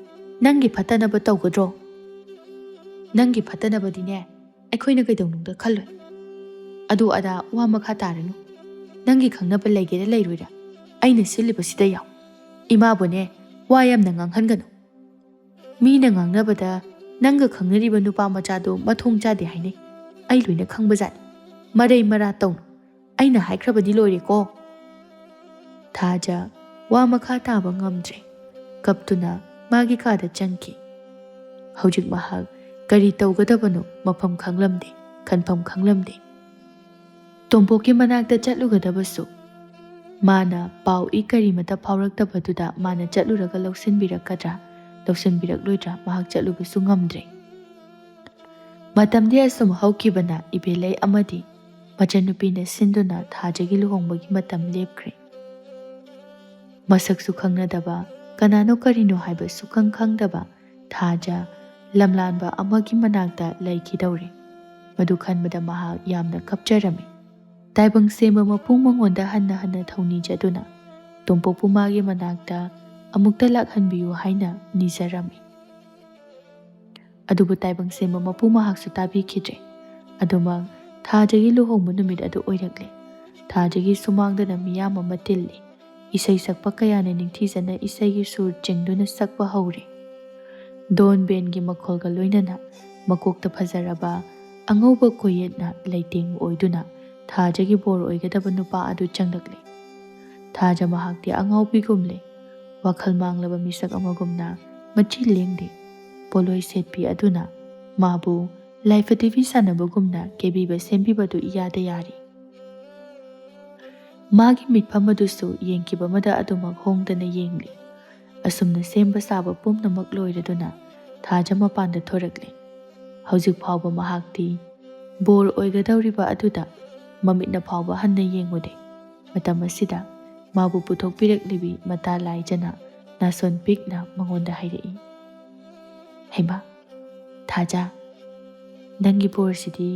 ꯅꯪꯒꯤ ꯐꯠꯇꯅꯕ ꯇꯧꯒꯗ꯭ꯔꯣ? ꯅꯪꯒꯤ ꯐꯠꯇꯅꯕꯗꯤꯅꯦ ꯑꯩꯈꯣꯏꯅ ꯀꯩꯗꯧꯅꯨꯡꯗ ꯈꯜꯂꯣꯏ꯫ ꯑꯗꯨ ꯑꯗꯥ ꯋꯥ ꯃꯈꯥ ꯇꯥꯔꯅꯨ꯫ ꯅꯪꯒꯤ ꯈꯪꯅꯕ ꯂꯩꯒꯦꯔꯥ ꯂꯩꯔꯣꯏꯔꯥ, ꯑꯩꯅ ꯁꯤꯜꯂꯤꯕꯁꯤꯗ ꯌꯥꯎ꯫ ꯏꯃꯥꯕꯨꯅꯦ ꯋꯥ ꯌꯥꯝꯅ ꯉꯥꯡꯍꯟꯒꯅꯨ꯫ ꯃꯤꯅ ꯉꯥꯡꯅꯕꯗ ꯅꯪꯒ ꯈꯪꯅꯔꯤꯕ ꯅꯨꯄꯥ ꯃꯆꯥꯗꯣ ꯃꯊꯣꯡ ꯆꯥꯗꯦ ꯍꯥꯏꯅꯩ꯫ ꯑꯩ ꯂꯣꯏꯅ ꯈꯪꯕꯖꯥꯠꯅꯤ꯫ ꯃꯔꯩ ꯃꯔꯥ ꯇꯧꯅꯨ꯫ ꯑꯩꯅ ꯍꯥꯏꯈ꯭ꯔꯕꯗꯤ ꯂꯣꯏꯔꯦꯀꯣ"꯫ ꯊꯥꯖ ꯋꯥ ꯃꯈꯥ ꯇꯥꯕ ꯉꯝꯗ꯭ꯔꯦ꯫ ꯀꯞꯇꯨꯅ ꯃꯥꯒꯤ ꯀꯥꯗ ꯆꯪꯈꯤ꯫ ꯍꯧꯖꯤꯛ ꯃꯍꯥꯛ ꯀꯔꯤ ꯇꯧꯒꯗꯕꯅꯣ ꯃꯐꯝ ꯈꯪꯂꯝꯗꯦ, ꯈꯟꯐꯝ ꯈꯪꯂꯝꯗꯦ꯫ ꯇꯣꯝꯄꯣꯛꯀꯤ ꯃꯅꯥꯛꯇ ꯆꯠꯂꯨꯒꯗꯕꯁꯨ ꯃꯥꯅ ꯄꯥꯎ ꯏ ꯀꯔꯤꯃꯇ ꯐꯥꯎꯔꯛꯇꯕꯗꯨꯗ ꯃꯥꯅ ꯆꯠꯂꯨꯔꯒ ꯂꯧꯁꯤꯟꯕꯤꯔꯛꯀꯗ꯭ꯔꯥ, ꯂꯧꯁꯤꯟꯕꯤꯔꯛꯂꯣꯏꯗ꯭ꯔꯥ, ꯃꯍꯥꯛ ꯆꯠꯂꯨꯕꯁꯨ ꯉꯝꯗ꯭ꯔꯦ꯫ ꯃꯇꯝꯗꯤ ꯑꯁꯨꯝ ꯍꯧꯈꯤꯕꯅ ꯏꯕꯦꯂꯩ ꯑꯃꯗꯤ ꯃꯆꯟꯅꯨꯄꯤꯅ ꯁꯤꯟꯗꯨꯅ ꯊꯥꯖꯒꯤ ꯂꯨꯍꯣꯡꯕꯒꯤ ꯃꯇꯝ ꯂꯦꯞꯈ꯭ꯔꯦ꯫ ꯃꯁꯛꯁꯨ ꯈꯪꯅꯗꯕ, ꯀꯅꯥꯅꯣ ꯀꯔꯤꯅꯣ ꯍꯥꯏꯕ ꯁꯨꯈꯪ ꯈꯪꯗꯕ ꯊꯥꯖ ꯂꯝꯂꯥꯟꯕ ꯑꯃꯒꯤ ꯃꯅꯥꯛꯇ ꯂꯩꯈꯤꯗꯧꯔꯦ꯫ ꯃꯗꯨ ꯈꯟꯕꯗ ꯃꯍꯥꯛ ꯌꯥꯝꯅ ꯀꯞꯆꯔꯝꯃꯤ꯫ ꯇꯥꯏꯕꯪ ꯁꯦꯝꯕ ꯃꯄꯨ ꯃꯉꯣꯟꯗ ꯍꯟꯅ ꯍꯟꯅ ꯊꯧꯅꯤꯖꯗꯨꯅ ꯇꯣꯝꯄꯣꯛꯄꯨ ꯃꯥꯒꯤ ꯃꯅꯥꯛꯇ ꯑꯃꯨꯛꯇ ꯂꯥꯛꯍꯟꯕꯤꯌꯨ ꯍꯥꯏꯅ ꯅꯤꯖꯔꯝꯃꯤ꯫ ꯑꯗꯨꯕꯨ ꯇꯥꯏꯕꯪ ꯁꯦꯝꯕ ꯃꯄꯨ ꯃꯍꯥꯛꯁꯨ ꯇꯥꯕꯤꯈꯤꯗ꯭ꯔꯦ꯫ ꯑꯗꯨꯃꯛ ꯊꯥꯖꯒꯤ ꯂꯨꯍꯣꯡꯕ ꯅꯨꯃꯤꯠ ꯑꯗꯨ ꯑꯣꯏꯔꯛꯂꯦ꯫ ꯊꯥꯖꯒꯤ ꯁꯨꯃꯥꯡꯗꯅ ꯃꯤꯌꯥꯝ ꯑꯃ ꯇꯤꯜꯂꯤ꯫ ꯏꯁꯩ ꯁꯛꯄ ꯀꯌꯥꯅ ꯅꯤꯡꯊꯤꯖꯅ ꯏꯁꯩꯒꯤ ꯁꯨꯔ ꯆꯤꯡꯗꯨꯅ ꯁꯛꯄ ꯍꯧꯔꯦ꯫ ꯗꯣꯟ ꯕꯦꯟꯒꯤ ꯃꯈꯣꯜꯒ ꯂꯣꯏꯅꯅ ꯃꯀꯣꯛꯇ ꯐꯖꯔꯕ ꯑꯉꯧꯕ ꯀꯣꯌꯦꯠꯅ ꯂꯩꯇꯦꯡ ꯑꯣꯏꯗꯨꯅ ꯊꯥꯖꯒꯤ ꯕꯣꯔ ꯑꯣꯏꯒꯗꯕ ꯅꯨꯄꯥ ꯑꯗꯨ ꯆꯪꯂꯛꯂꯦ꯫ ꯊꯥꯖ ꯃꯍꯥꯛꯇꯤ ꯑꯉꯥꯎꯕꯤꯒꯨꯝꯂꯦ꯫ ꯋꯥꯈꯜ ꯃꯥꯡꯂꯕ ꯃꯤꯁꯛ ꯑꯃꯒꯨꯝꯅ ꯃꯆꯤ ꯂꯦꯡꯗꯦ꯫ ꯄꯣꯠꯂꯣꯏ ꯁꯦꯠꯄꯤ ꯑꯗꯨꯅ ꯃꯥꯕꯨ ꯂꯥꯏꯐ ꯇꯤꯚꯤ ꯁꯥꯟꯅꯕꯒꯨꯝꯅ ꯀꯦꯕꯤꯕ ꯁꯦꯝꯕꯤꯕꯗꯨ ꯏꯌꯥꯗ ꯌꯥꯔꯤ꯫ ꯃꯥꯒꯤ ꯃꯤꯠꯐꯝ ꯑꯗꯨꯁꯨ ꯌꯦꯡꯈꯤꯕ ꯑꯃꯗ ꯑꯗꯨꯃꯛ ꯍꯣꯡꯗꯅ ꯌꯦꯡꯂꯤ꯫ ꯑꯁꯨꯝꯅ ꯁꯦꯝꯕ ꯁꯥꯕ ꯄꯨꯝꯅꯃꯛ ꯂꯣꯏꯔꯗꯨꯅ ꯊꯥꯖ ꯃꯄꯥꯟꯗ ꯊꯣꯔꯛꯂꯦ꯫ ꯍꯧꯖꯤꯛ ꯐꯥꯎꯕ ꯃꯍꯥꯛꯇꯤ ꯕꯣꯔ ꯑꯣꯏꯒꯗꯧꯔꯤꯕ ꯑꯗꯨꯗ ꯃꯃꯤꯠꯅ ꯐꯥꯎꯕ ꯍꯟꯅ ꯌꯦꯡꯉꯨꯗꯦ꯫ ꯃꯇꯝ ꯑꯁꯤꯗ ꯃꯥꯕꯨ ꯄꯨꯊꯣꯛꯄꯤꯔꯛꯂꯤꯕꯤ ꯃꯇꯥ ꯂꯥꯏꯖꯅ ꯅꯥꯁꯣꯟ ꯄꯤꯛꯅ ꯃꯉꯣꯟꯗ ꯍꯥꯏꯔꯛꯏ, "ꯍꯩꯃꯥ, "ꯊꯥꯖ, ꯅꯪꯒꯤ ꯕꯣꯔꯁꯤꯗꯤ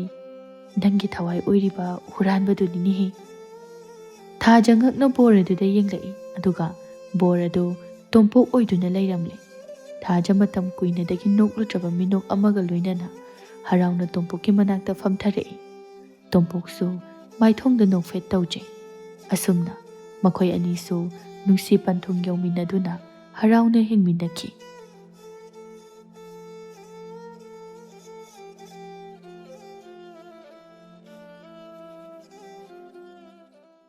ꯅꯪꯒꯤ ꯊꯋꯥꯏ ꯑꯣꯏꯔꯤꯕ ꯍꯨꯔꯥꯟꯕꯗꯨꯅꯤꯅꯦꯍꯦ"꯫ ꯊꯥꯖ ꯉꯛꯅ ꯕꯣꯔ ꯑꯗꯨꯗ ꯌꯦꯡꯂꯛꯏ, ꯑꯗꯨꯒ ꯕꯣꯔ ꯑꯗꯨ ꯇꯣꯝꯄꯣꯛ ꯑꯣꯏꯗꯨꯅ ꯂꯩꯔꯝꯂꯦ꯫ ꯊꯥꯖ ꯃꯇꯝ ꯀꯨꯏꯅꯗꯒꯤ ꯅꯣꯛꯂꯨꯗ꯭ꯔꯕ ꯃꯤꯅꯣꯛ ꯑꯃꯒ ꯂꯣꯏꯅꯅ ꯍꯔꯥꯎꯅ ꯇꯣꯝꯄꯣꯛꯀꯤ ꯃꯅꯥꯛꯇ ꯐꯝꯊꯔꯛꯏ꯫ ꯇꯣꯝꯄꯣꯛꯁꯨ ꯃꯥꯏꯊꯣꯡꯗ ꯅꯣꯛꯐꯦꯠ ꯇꯧꯖꯩ꯫ ꯑꯁꯨꯝꯅ ꯃꯈꯣꯏ ꯑꯅꯤꯁꯨ ꯅꯨꯡꯁꯤ ꯄꯟꯊꯨꯡ ꯌꯧꯃꯤꯟꯅꯗꯨꯅ ꯍꯔꯥꯎꯅ ꯍꯤꯡꯃꯤꯟꯅꯈꯤ꯫